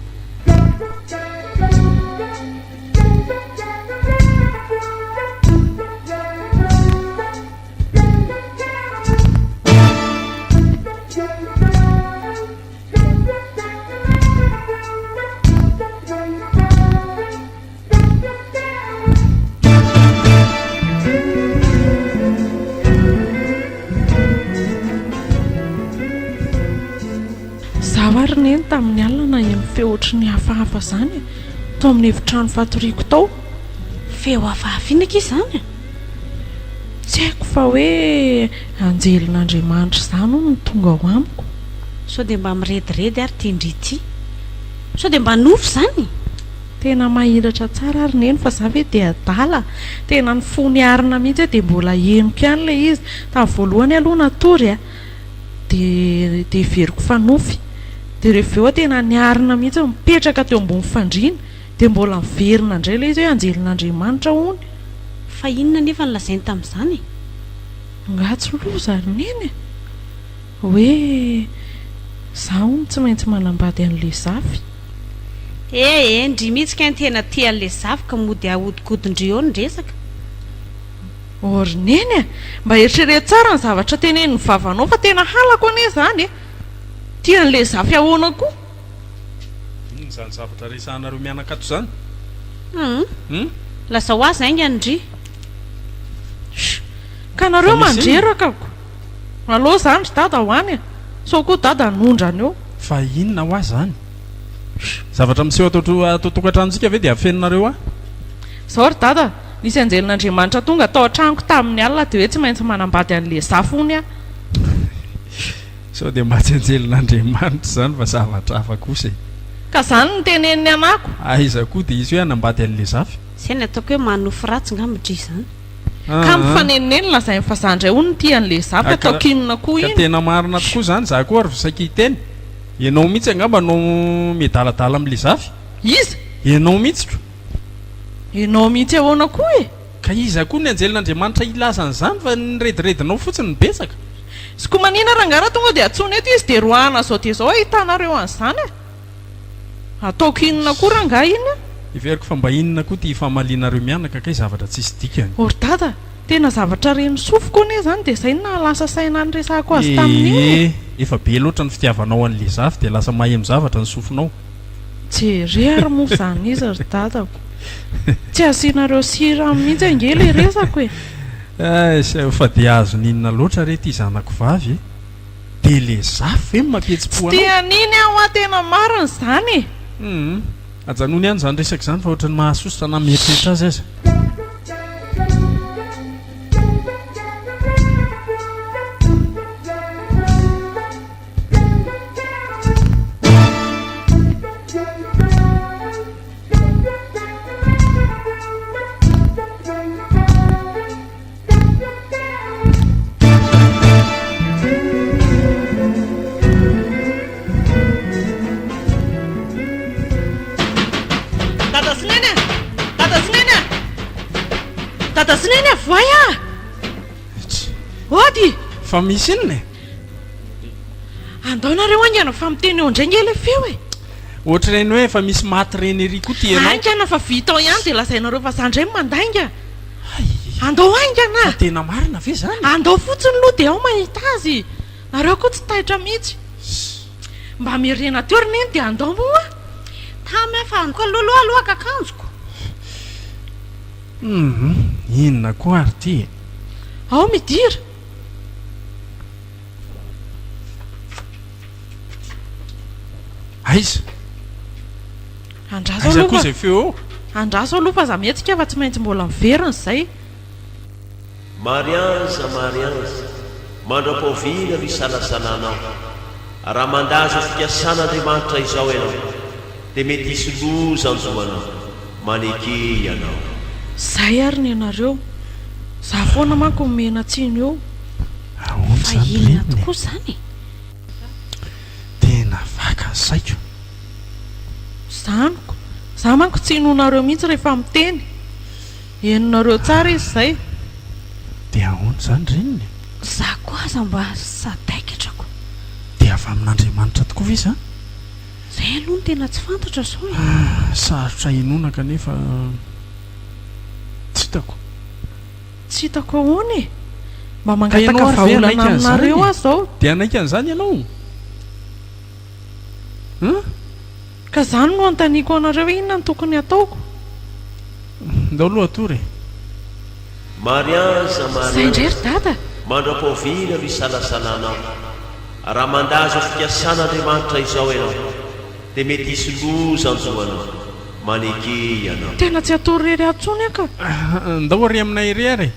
ry Neny tamin'ny alina naheno feo ohatry ny hafahafa izany e, tao amin'ny efitrano fatoriako tao. Feo hafahafa inona akia izany e? Tsy haiko fa hoe anjelin'Andriamanitra izany hono no tonga ao amiko. Sao dia mba mirediredy ary ity ndry ity? Sao dia mba nofy izany? Tena mahiratra tsara ary Neny fa za ve dia adala? Tena ny fo niarina mihitsy aho dia mbola henoko ihany ilay izy. Tamin'ny voalohany aloha natory a, dia dia heveriko fa nofy. Dia rehefa avy eo aho tena niarina mihitsy nipetraka teo ambony fandriana dia mbola niverina indray ilay izy hoe anjelin'Andriamanitra hono. Fa inona anefa no lazainy tamin'izany e? Angaha tsy loza ry Neny e? Hoe za hono tsy maintsy manambady an'le Zafy. Eh eh, ndry mihitsy kay ny tena tia an'le Zafy ka mody ahodikodin-dry eo ny resaka. Oh ry Neny a! Mba eritrereto tsara ny zavatra tenenin'ny vavanao fa tena halako anie izany e! Tia an'le Zafy ahoana koa? Inona izany zavatra resahanareo mianaka ato izany? Hum. Hum? Lazao azy haingana ndry. Sh! Ka nareo Fa misy inona? mandreraka ko! Aleo zany ry dada ho any e! Sao koa dada hanondrana eo. Fa inona hoa zany? Zavatra miseho ato ato tokantranontsika ve dia afeninareo ahy? Zao ry dada, nisy anjelin'Andriamanitra tonga tao an-tranoko tamin'ny alina dia hoe tsy maintsy manambady an'i Lezafy hono aho. Sao dia mba tsy anjelin'Andriamanitra izany fa zavatra hafa kosa e! Ka zany no teneniny anako. Aiza koa dia hisy hoe hanambady an'i Lezafy? Zay ny ataoko hoe manofy ratsy ngamba dry zany. Ka mifanenoneno lazainy fa za ndray hono tia an'le zafy ataoko inona koa Ka iny. tena marina tokoa zany, za koa ary vao saika hiteny. Ianao mihitsy angamba no miadaladala amin'le zafy. Iza? Ianao mihitsy ko. Ianao mihitsy ahoana koa e? Ka iza koa ny anjelin'Andriamanitra hilaza an'izany fa ny rediredinao fotsiny no betsaka. Sy koa manina rangahy raha tonga dia antsoina eto izy dia roahana zao dia zao ahitanareo an'izany e. Ataoko inona koa rangahy iny a? Heveriko fa mba inona koa ity ifamalianareo mianaka kay zavatra tsisy dikany. O ry dada, tena zavatra ren'ny sofiko anie izany dia izay no nahalasa saina niresahako azy tamin'iny e! Ee, efa be loatra ny fitiavanao an'i Lezafy dia lasa maheno zavatra ny sofinao. Jere ary moa izany izy ry dadako. Tsy asianareo sira mihitsy ange ilay resako e! Eish, fa dia azon'inona loatra re ity zanako vavy e? Dia le zafy ve no mampihetsi-po Tsy anao? tia an'iny aho an, tena marina izany e! Humm. Ajanony ihany izany resaka izany fa ohatran'ny mahasosotra na mieritreritra azy aza. Dada sy Neny a! Dada sy Neny a! Dada sy Neny a, voay a! Ody! Fa misy inona e? Andao nareo haingana fa miteny eo indray nge ilay feo e! Ohatr'ireny hoe efa misy maty ireny ery koa ty ianao. Haingana fa vita ao ihany dia lazainareo fa za indray no mandainga. Andao haingana! Fa tena marina ve izany? Andao fotsiny aloha dia ao mahita azy. Nareo koa tsy taitra mihitsy. Mba miherena teo ry neny dia andao moa. Tamy aho fa andao aloha aloha haka akanjoko. Humm, inona koa ary ity e? Ao midira. Aiza? Andraso Aiza aloha koa fa izay feo eo? Andraso aloha fa aza mihetsika fa tsy maintsy mbola miverina izay. Marianza, Marianza, mandra-pahoviana no hisalasalanao? Raha mandà izao fikasan'Andriamanitra izao ianao, dia mety hisy loza hanjo anao. Maneke ianao. Zay ary ny anareo. Za foana manko no mena tsiny eo. Ahoana Fa izany inona reniny e? tokoa izany e? Tena vaka ny saiko. Zany ko. Za manko tsy inoanareo mihitsy rehefa miteny. Henonareo tsara izy izay. Dia ahoana izany reniny e? Za koa aza mba sadaikatra ko. Dia avy amin'Andriamanitra tokoa ve izany? Zay aloha no tena tsy fantatra zao e. Sarotra inoana kanefa tsy hitako. Tsy hitako ahoana e! Mba Ka ianao mangataka ary ve hanaiky vahaolana an'izany aminareo e? aho zao. Dia hanaiky an'izany ianao? Hein? Ka zany no anontaniako anareo hoe inona no tokony hataoko? Ndao aloha hatory e! Marianza, Zay indray Marianza, ry dada! mandra-pahoviana no hisalasalanao? Raha mandà izao fikasan'Andriamanitra izao ianao, dia mety hisy loza hanjo anao. Maneke ianao. Tena tsy hatory irery ato intsony aho ka. Ndao ary aminay ery ary e.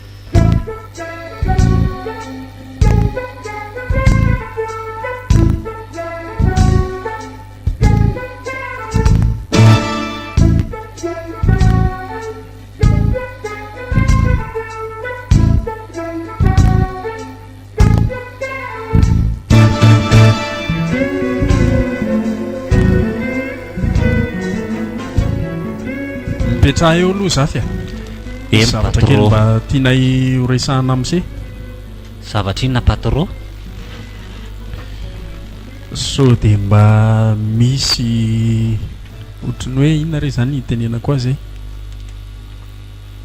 Mipetraha eo aloha Zafy a. Eny Misy zavatra kely patro. mba tianay ho resahana amin'se. Zavatra inona patro? Sao dia mba misy ohatry ny hoe inona re izany hitenenako azy e?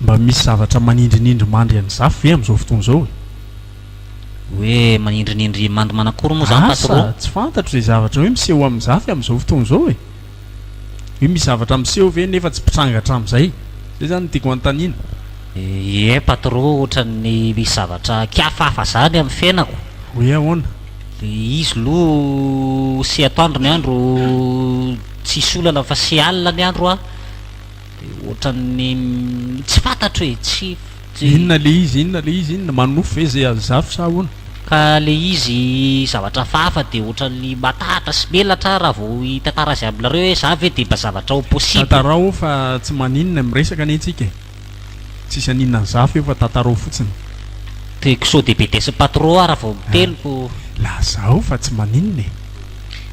Mba misy zavatra manindrinindry mandry an'i Zafy ve amin'izao fotoana izao e? Hoe manindrinindry mandry manakory moa izany patron? Asa, tsy fantatro izay zavatra hoe miseho amin'i Zafy amin'izao fotoana izao e! Hoe misy zavatra miseho ve nefa tsy mpitranga hatramin'izay? Izay izany no tiako hanontaniana. Ie patron, ohatran'ny misy zavatra kiafahafa izany amin'ny fiainako. Hoe ahoana? Le izy loha sy atoandro ny andro tsisy olana fa sy alina ny andro an, de ohatran'ny tsy fantatro e, tsy tsy. Inona le izy, inona le izy, inona? Manonofy ve ze azo zafy sa ahoana? Ka le izy zavatra hafahafa de ohatran'ny matahatra sy melatra aho raha vao hitantara azy aminareo hoe za ve de mba zavatra ho possible. Tantarao fa tsy maninona e, miresaka anie tsika e. Tsisy haninona an'i Zafy eo fa tantarao fotsiny. De sao de bedesin'i patro aho raha vao miteny ko. Lazao fa tsy maninona e.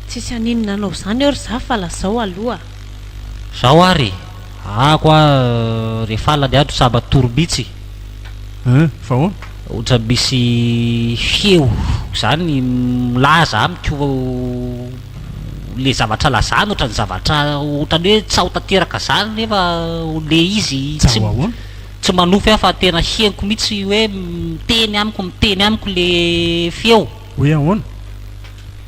Tsisy haninona anao zany eo ry Zafy fa lazao aloha. Zao ary e! Ahako ah rehefa alina ny andro sa matory mitsy. Hein! Fa ahoana? Ohatran'ny misy feo zany milaza amiko le zavatra lazany ohatran'ny zavatra ohatran'ny hoe tsaho tanteraka zany nefa le izy tsy Tsaho ahoana? tsy manofy aho fa tena henoko mitsy hoe miteny amiko miteny amiko le feo. Hoe ahoana?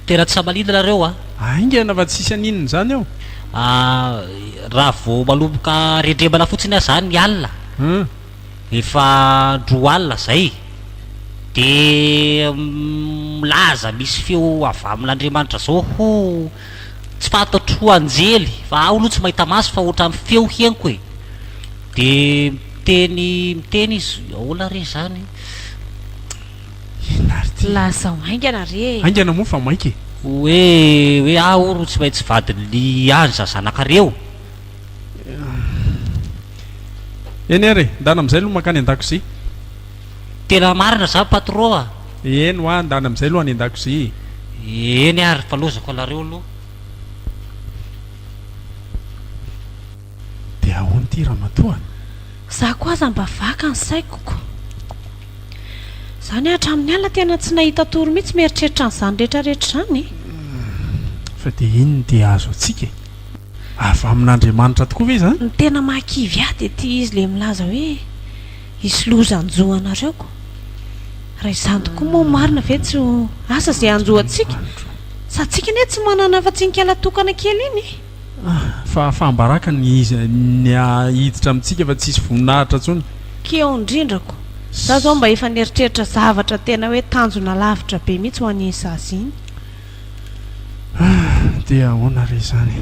Tena tsy samalina nareo a! Haingana fa tsisy haninona izany ao. Ah, raha vao manomboka rendremana fotsiny aho zany ny alina, efa andro alina zay, de milaza misy feo avy amin'Andriamanitra zao ho tsy fantatro ho anjely fa aho aloha tsy mahita maso fa ohatran'ny feo henoko e, de miteny miteny izy, ahoana re zany? Inona ary ity? Lazao haingana re e! Haingana moa fa maika e! Hoe hoe aho ro tsy maintsy vadin'ny aza zanakareo. Eny ary e! Ndana amin'izay aloha mankany an-dakozia. Tena marina zany patron a! Eny hoa, ndana amin'izay aloha any an-dakozia e! Eny ary fa lozako anareo aloha. Dia ahoana ity ramatoa? Za koa aza mba vaka ny saiko ko. Zany hatramin'ny alina tena tsy nahita tory mihitsy mieritreritra an'izany rehetra rehetra izany e. Fa dia inona ity azo antsika e? Avy amin'Andriamanitra tokoa ve izany? Ny tena mahakivy ahy dia ity izy le milaza hoe hisy loza hanjo anareo ko. Raha izany tokoa moa marina ve tsy ho asa izay hanjo antsika? Sady tsika anie tsy manana afa-tsy iny kala tokana kely iny e. Fahafaham-baraka ny izy ny hiditra amintsika fa tsisy voninahitra intsony. Keo indrindra ko. Za zao mba efa nieritreritra zavatra tena hoe tanjona lavitra be mihitsy ho an'iny zaza iny. Dia ahoana re izany?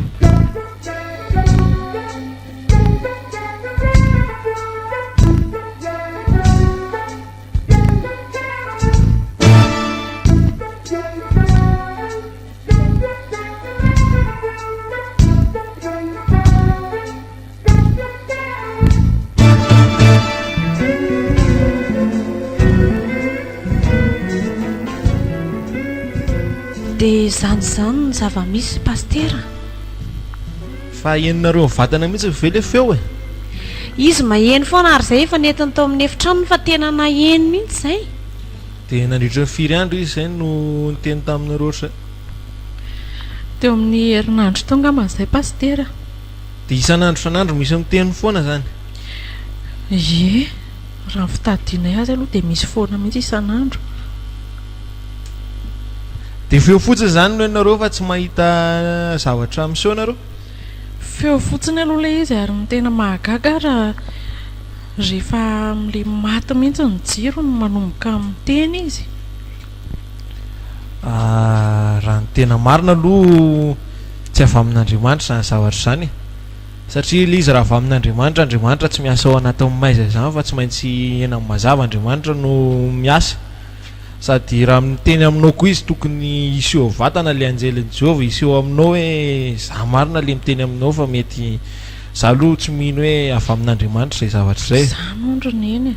Dia izany izany ny zava-misy Pasitera. Fa henonareo mivantana mihitsy ve le feo e? Izy maheno foana ary izay efa nentiny tao amin'ny efitranony fa tena naheno mihitsy izay. Dia nandritra ny firy andro izy izay no niteny taminareo ohatr'izay? Teo amin'ny herinandro teo angamba izay Pasitera. Dia isan'andro isan'andro misy miteny foana izany? Ie, raha ny fitadianay azy aloha dia misy foana mihitsy isan'andro. Dia feo fotsiny izany no henonareo fa tsy mahita zavatra miseho nareo? Feo fotsiny aloha ilay izy ary ny tena mahagaga raha Rehefa amin'ilay maty mihitsy ny jiro no manomboka miteny izy. Raha ny tena marina aloha tsy avy amin'Andriamanitra izany zavatra izany e. Satria ilay izy raha avy amin'Andriamanitra, Andriamanitra tsy miasa ao anatin'ny maizina izany fa tsy maintsy eny amin'ny mazava Andriamanitra no miasa. Sady raha miteny aminao koa izy tokony hiseho vatana ilay anjelin'i Jehovah hiseho aminao hoe za marina ilay miteny aminao fa mety za aloha tsy mino hoe avy amin'Andriamanitra izay zavatra izay. Izany hono ry Neny a!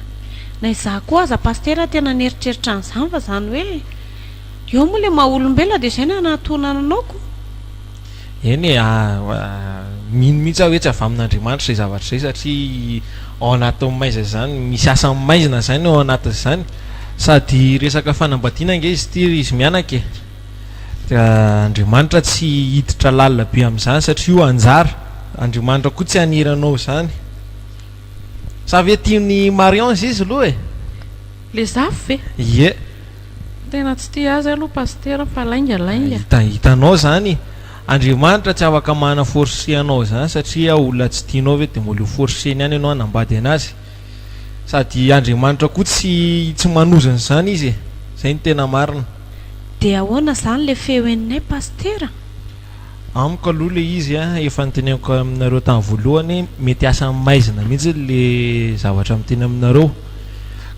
Na izaho koa aza Pasitera tena nieritreritra an'izany fa izany hoe eo moa ilay maha olombelona dia izay no hanatonana anao ko! Eny e, mino mihitsy aho hoe tsy avy amin'Andriamanitra izay zavatra izay satria ao anatin'ny maizina izany, misy asan'ny maizina izany ao anatin'izany. Sady resaka fanambadiana ange izy ity ry izy mianaka e. Dia Andriamanitra tsy hiditra lalina be amin'izany satria io anjara. Andriamanitra koa tsy haniry anao izany. Sa ve tian'i Marion izy aloha e? Le zafy ve? Ie. Tena tsy tia azy aloha pasitera fa lainga lainga. Hita hitanao zany, Andriamanitra tsy afaka mana forcer anao zany satria olona tsy tianao ve de mbola ho forcer-ny ihany ianao hanambady anazy? Sady Andriamanitra koa tsy tsy manozona izany izy e! Zay no tena marina. Dia ahoana zany le feo henonay pasitera? Amiko aloha le izy a, efa noteneniko aminareo tamin'ny voalohany, mety asan'ny maizina mihitsy le zavatra miteny aminareo,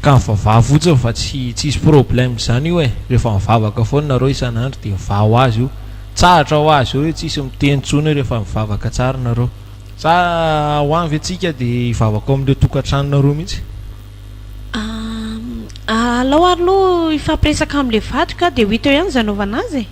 ka mivavaha fotsiny fa tsy tsisy problème izany io e, rehefa mivavaka foana nareo isan'andro dia mivaha ho azy io, tsahatra ho azy eo io tsisy miteny intsony eo rehefa mivavaka tsara nareo. Sa ho any ve tsika dia hivavaka ao amin'ilay tokantranonareo mihitsy? Alao ary aloha hifampiresaka amin'ilay vadiko aho dia ho hita eo ihany izay anaovana azy e.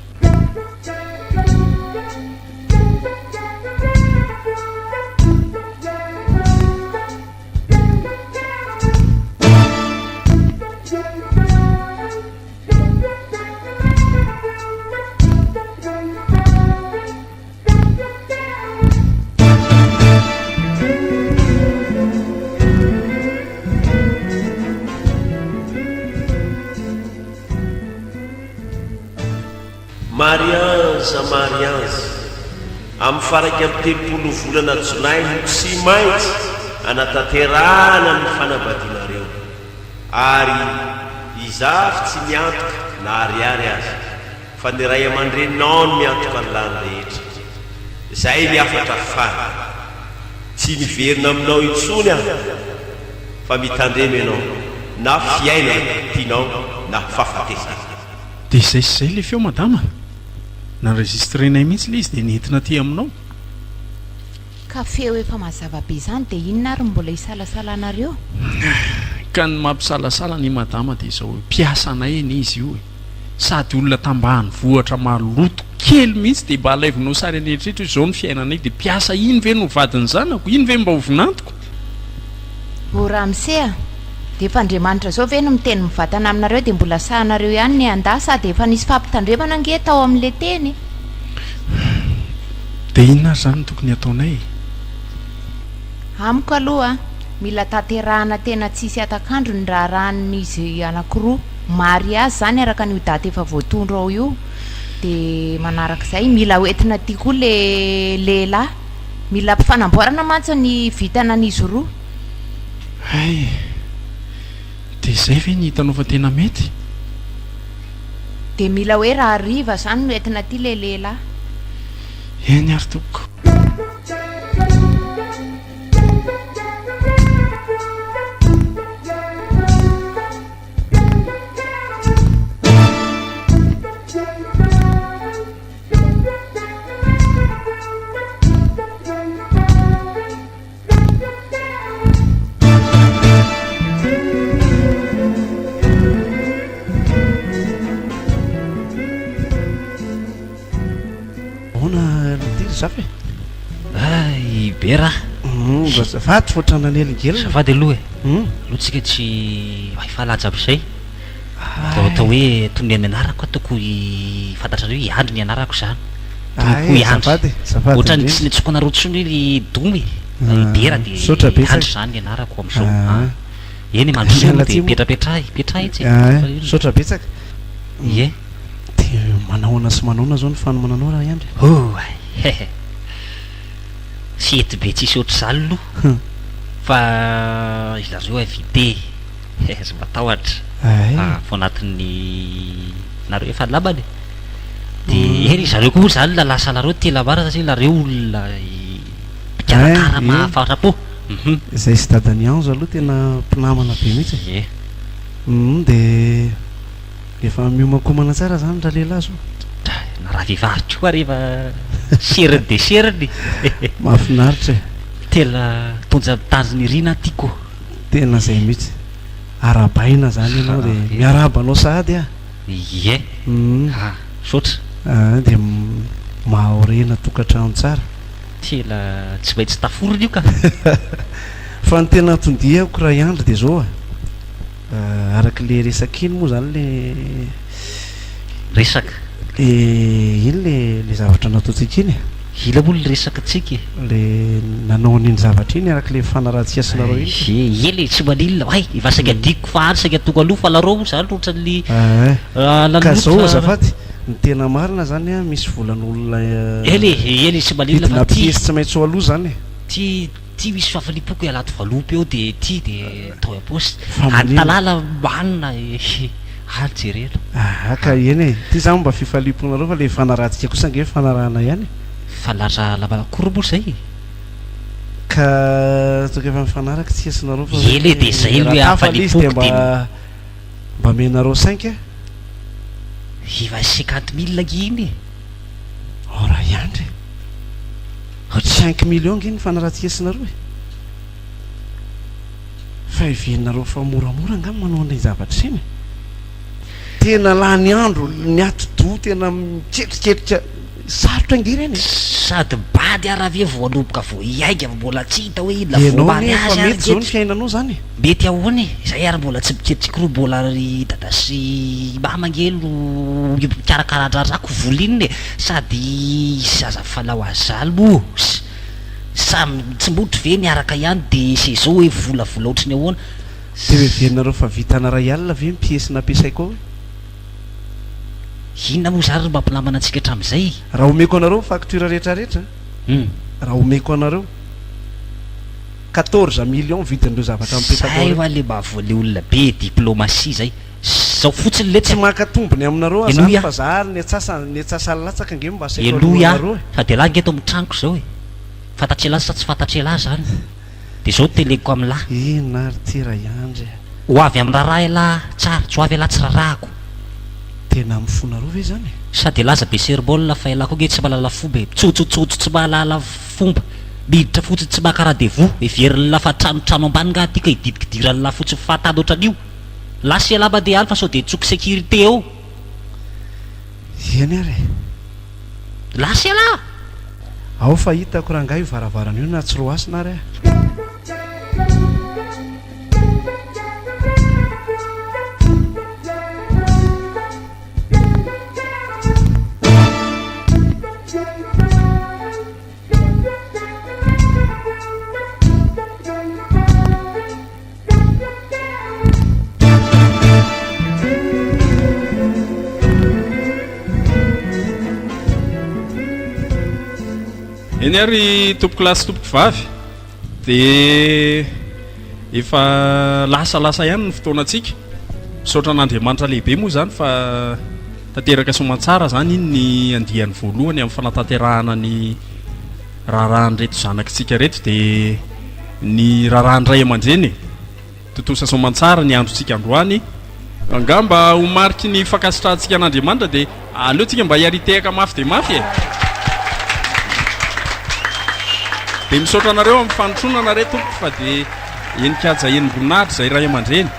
Marianza Marianza, amin'ny faha-31 volana jolay no tsy maintsy anatanterahana ny fanambadianareo, ary izaho tsy miantoka na ariary aza, fa ny ray aman-dreninao no miantoka ny lany rehetra. Izay ny hafatra farany. Tsy miverina aminao intsony aho fa mitandrema ianao na fiainana tianao na fahafatesana. Dia izay sy izay ilay feo madama. N'enregistrer-nay mihitsy ilay izy dia nentina aty aminao. Ka feo efa mazava be izany dia inona ary no mbola isalasalanareo? Ka ny mampisalasala anie madama dia izao hoe mpiasanay anie izy io e! Sady olona tambanivohitra maloto kely mihitsy dia mba alaivonao sary an'eritreritra hoe izao ny fiainanay dia mpiasa iny ve no vadin'ny zanako? Iny ve mba ho vinantoko? O ramose a! Dia efa Andriamanitra izao ve no miteny mivantana aminareo dia mbola sahinareo ihany ny handà sady efa nisy fampitandremana ange tao amin'ilay teny e! Dia inona ary izany no tokony hataonay e? Amiko aloha, mila tanterahana tena tsisy hatak'andro ny raharahan'izy anankiroa, mariazy izany araka an'io daty efa voatondro ao io, dia manarak'izay mila hoentina aty koa le lehilahy, mila ampifanamboarana mantsy ny vintana an'izy roa. Hay! Dia izay ve ny hitanao fa tena mety? Dia mila hoe rahariva izany no entina aty le lehilahy. Eny ary tompoko. Ahoana ry Zafy e? Ay, be raha. Mba azafady fa ohatran'ny nanelingelina. Azafady aloha e. Aloha tsika tsy hifahalanja amin'izay. Vao atao hoe tonga ny anarako aho toko i fantatrareo i Andry ny anarako izany. Toko i Andry. Ohatran'ny tsy niantsoako anareo intsony hoe ry Domy e. I Bera dia Andry izany ny anarako amin'izao. Eny e, mandrosoa aloha dia petrapetraha e. Petraha etsy e. Misaotra betsaka. Ie. Dia manahoana sy manahoana izao ny fanomananao raha i Andry? Oay! Hehe. Fety be tsisy ohatr'izany aloha fa zareo invité. Aza matahotra fa ao anatin'ny nareo efa namana e. Eny, zareo koa moa zany lasa nareo tena marina satria nareo olona mpikarakara mahafatra-po. Hum. Izay sy dadan'i Ange aloha tena mpinamana be mihitsy e. Ie. Hum dia efa miomankomana tsara zany ralehilahy zao. Na ravehivavy koa ary efa seriny dia seriny. Mahafinaritra e. Tena tonja mitandrina ery na tiako. Tena zay mihitsy. Arahabaina zany ianao dia miarahaba anao sahady aho. Ie. Ah, misaotra. Ah, dia mahaorena tokantrano tsara. Tena tsy maintsy taforina io ka. Fa ny tena anton-diako raha i Andry dia zao a, araka le resaka iny moa zany le. Resaka. Le iny le le zavatra nataontsika iny e. Ila moa le resaka tsika e. Le nanao an'iny zavatra iny araka le fanaratsiana sy nareo iny. Ie, ela e, tsy maninona, hay, efa saika adinoko fa any saika tonga aloha fa nareo moa zany ohatran'ny Eeh, ka zao azafady, ny tena marina zany an, misy volan'olona Ela e, ela e, tsy maninona vidina fa ty. piesy tsy maintsy ho aloha zany e. Ty, ty misy fahafaliam-poko e, anaty valopy eo de ty de atao am-paosy, Fa any maninona? Talala manina e, any jerena. Aha ka eny e, ty zany mba fifaliam-ponareo fa le fanarahantsika kosa ange fanarahana ihany e. Fa lasa lava akory moa zay e? Ka ataoko efa mifanaraka tsika sy nareo fa hoe Ela e, de zay no raha tafa le izy de hafaliam-poko de. mba mba amenareo cinq a. Efa cinquante mille ange iny e. Ao raha hiandry e. Cinq millions ange ny fanarahantsika sy nareo e. Fa heverinareo fa moramora angaha ny manao an'ireny zavatra ireny e? Tena lany andro, ny atidoha tena miketriketrika, sarotra ange ireny e! Sady bady ara ve vao hanomboka vao hiainga vao mbola tsy hita hoe inona Ianao voamaly anie efa azy ary mety izao ny nge fiainanao izany e! Mety ahoana e? Izay ary mbola tsy miketrikro mbola ry dada sy mama ange no mikarakara an-draharahako vola inona e! Sady zaza fanao azaly moa Samy tsy mbotry ve miaraka ihany de ze zao hoe volavola ohatry ny ahoana? Dia heverinareo fa vitana ray alina ve ny piesy nampiasaiko ao e? Inona moa zary no mampinamana antsika hatramin'izay? Raha omeko anareo ny facture retraretra, raha omeko anareo, quatorze millions vidin'ireo zavatra mipetaka ao Zay ireo. hoa le mahavoa le olona be diplomatie zay. Zao fotsiny letsy Tsy a! maka tombony aminareo aho Henoy zany aho. fa za ary ny atsasany ny atsasany latsaka ange mba asaiko Henoy aho aloanareo e. fa de lah nge eto amin'ny tranoko zao e! Fantatr'elah sa tsy fantatr'elah zany? De zao teneniko amin'lah. Inona ary ty Raiandry a! Ho avy amin'ny raharaha elah tsara, tsy ho avy elah tsy rarahako. Tena amin'ny fonareo ve zany e? Sady elah aza be sermol fa elah koa nge tsy mahalala fomba e! Mitsotsotsotsotso tsy mahalala fomba, miditra fotsiny tsy maka rendez-vous, heverin'lah fa trano trano ambany ngah ty ka hididikidiran'lah fotsiny fahatany ohatran'io! Lasa ialahy mandeha any fa sao dia tsoky sécurité eo. Eny ary e. Lasa ialahy! Ao fa hitako rangahy io varavarana io na tsy roasina ary aho. Eny ary tompokolahy sy tompokovavy dia efa lasalasa ihany ny fotoanantsika. Misaotra an'Andriamanitra lehibe moa izany fa tanteraka soamantsara izany iny ny andiany voalohany amin'ny fanatanterahana ny raharahan'ireto zanakitsika ireto dia ny raharahan'ny ray aman-dreny e! Tontosa soamantsara ny androntsika androany. Angamba ho mariky ny fankasitrahantsika an'Andriamanitra dia aleontsika mba hiaritehaka mafy dia mafy e! Dia misaotra anareo amin'ny fanotronana re tompoko fa dia henin-kaja henim-boninahitra izay ray aman-dreny.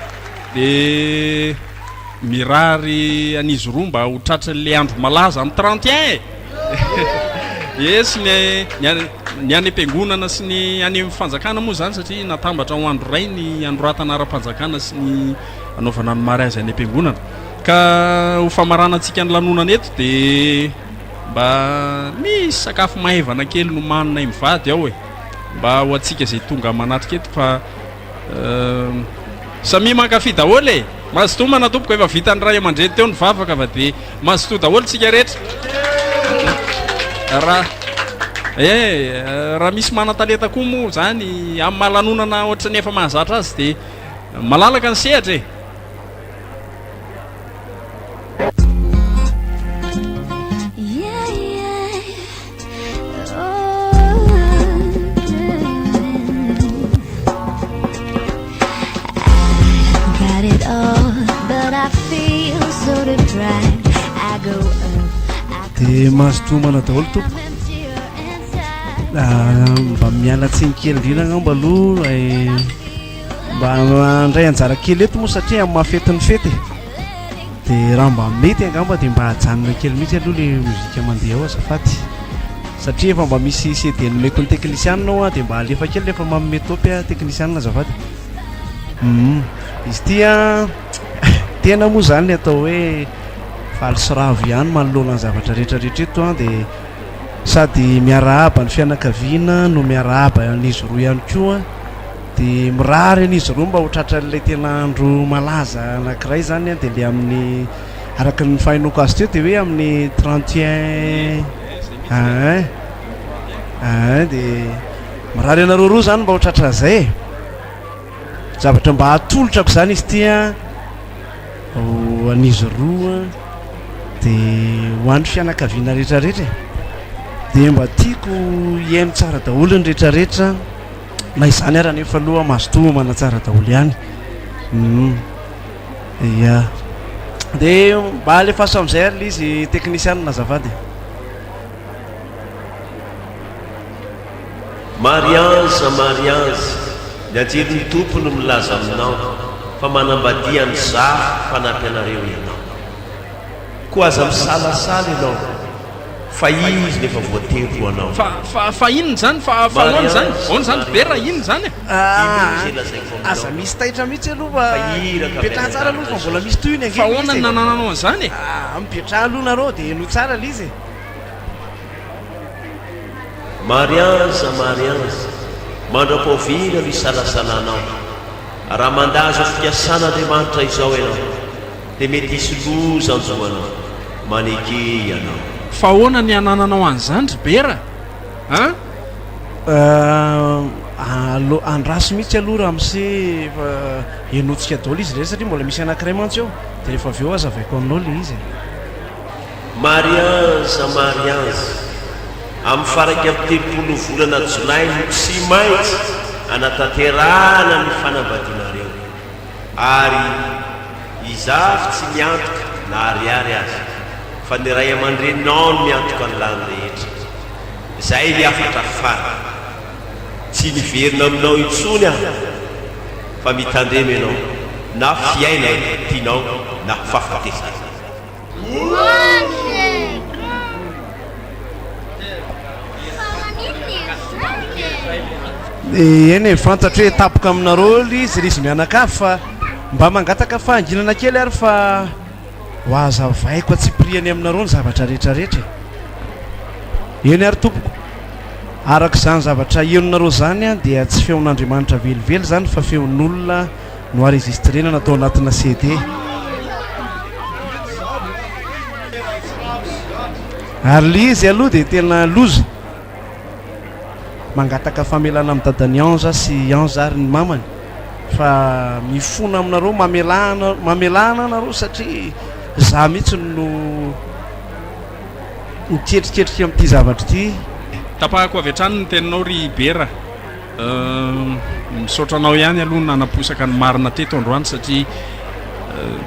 Dia mirary an'izy roa mba ho tratran'ilay andro malaza amin'ny 31 e! Yes, ny ny any am-piangonana sy ny any amin'ny fanjakana moa izany satria natambatra ho andro iray ny anoratana ara-panjakana sy ny anaovana ny mariazy any am-piangonana. Ka ho famaranantsika ny lanonana eto dia mba misy sakafo maivana kely nomaninay mivady ao e. Mba ho antsika izay tonga manatrika eto fa Samia mankafy daholo e! Mazotoa mana tompoko, efa vitan'ny ray aman-dreny teo ny vavaka fa dia mazotoa daholo tsika rehetra. Raha eh raha misy manan-talenta koa moa zany amin'ny maha lanonana ohatran'ny efa mahazatra azy dia malalaka ny sehatra e! Dia mazotoa homana daholo tompoko. Mba miala tsiny kely indrindra angamba aloha eh, mba handray anjara kely eto moa satria amin'ny maha fety ny fety e. Dia raha mba mety angamba dia mba ajanona kely mihitsy aloha ilay mozika mandeha ao azafady. Satria efa mba misy CD nomeko ny teknisianina ao dia mba alefa kely rehefa manome topy aho teknisianina azafady. Hum, izy ity an, tena moa izany ny atao hoe faly sy ravo ihany manoloana ny zavatra rehetra rehetra eto an, dia sady miarahaba ny fianakaviana no miarahaba an'izy roa ihany koa. Dia mirary an'izy roa mba ho tratran'ilay tena andro malaza anankiray izany an, dia ilay amin'ny, araka ny fahenoako azy teo dia hoe amin'ny 31 un, un, dia mirary anareo roa izany mba ho tratran'izay e. Zavatra mba atolotrako izany izy ity an, ho an'izy roa an, dia ho an'ny fianakaviana rehetrarehetra e. Dia mba tiako hihaino tsara daholo ny rehetrarehetra. Na izany ara anefa aloha mazotoa homana tsara daholo ihany. Hum. Ya. Dia mba alefaso amin'izay ary ilay izy teknisianina azafady. Mariange Mariange, ny anjelin'ny Tompo no milaza aminao fa manambadia an'i Zafy mpanampy anareo ianao. Koa aza misalasala ianao fa izy no efa voatery ho anao. Fa, fa, fa inona izany? Fa, fa ahoana izany? Ahoana izany ry Bera? Inona izany e? Aa, aza misy taitra mihitsy aloha fa mipetraha tsara aloha fa mbola misy tohiny ange Fa ilay ahoana izy no e. nanananao an'izany e? Aa, mipetraha aloha nareo dia henoy tsara ilay izy e. Mariange, Mariange, mandra-pahoviana no hisalasalanao? Raha mandà izao fikasan'Andriamanitra izao ianao, dia mety hisy loza hanjo anao. Maneke ianao. Fa ahoana ny hanananao an'izany ry Bera a? Alo, andraso mihitsy aloha ramose fa henointsika daholo izy rehetra satria mbola misy anankiray mantsy eo dia rehefa avy eo hazavaiko aminao ilay izy e. Mariange, Mariange, amin'ny faha 31 volana jolay no tsy maintsy anatanterahana ny fanambadianareo. Ary Izafy tsy miantoka na ariary aza fa ny ray aman-dreninao no miantoka ny lany rehetra. Izay ny hafatra farany. Tsy miverina aminao intsony aho fa mitandrema ianao na fiainana tianao na fahafatesana. Eny e, fantatro hoe tapoka aminareo ry izy ry izy mianakavy fa mba mangataka fahanginana kely ary fa ho hazavaiko antsipiriany aminareo ny zavatra rehetra rehetra e. Eny ary tompoko, araka izany zavatra henonareo izany dia tsy feon'Andriamanitra velively izany fa feon'olona no enregistrena natao anatina CD. Ary le izy aloha dia tena loza. Mangataka famelana amin'i dadan'i Ange sy Ange ary ny mamany fa mifona aminareo mamelà mamelà ana nareo satria za mihitsy no miketriketrika amin'ity zavatra ity. Tapahako avy hatrany ny teninao ry Bera. Misaotra anao ihany aloha nanaposaka ny marina teto androany satria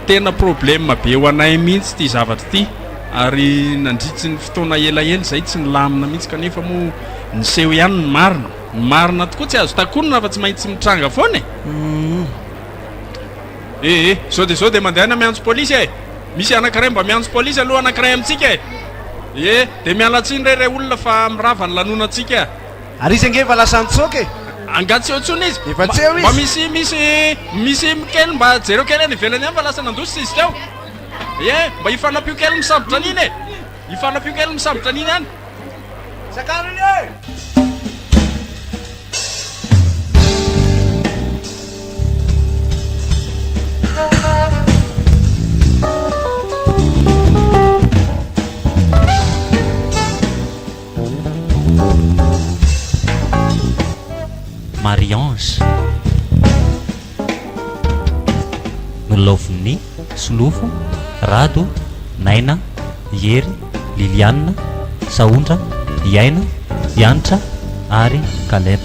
tena problème be ho anay mihitsy ity zavatra ity ary nandritry ny fotoana elaela izay tsy nilamina mihitsy kanefa moa niseho ihany ny marina. Ny marina tokoa tsy azo takonina fa tsy maintsy mitranga foana e! Eh eh, zao dia zao dia mandehana miantso polisy e! Misy anankiray mba miantso polisy aloha anankiray amintsika e! Eh, dia miala tsiny re ray olona fa mirava ny lanonantsika. Ary izy ange efa lasa nitsoaka e! Angaha tsy eo intsony izy? Efa tsy eo izy. Mba misy misy misy kely mba jereo kely any ivelany any fa lasa nandositra izy teo. Ie, mba ifanampio kely misambotra an'iny e! Ifanampio kely misambotra an'iny any. Sakano iny e! Marie Ange Nolalaovin'i Solofo, Rado, Naina, Hery, Liliane, Sahondra, Iaina, Hanitra ary Caleb.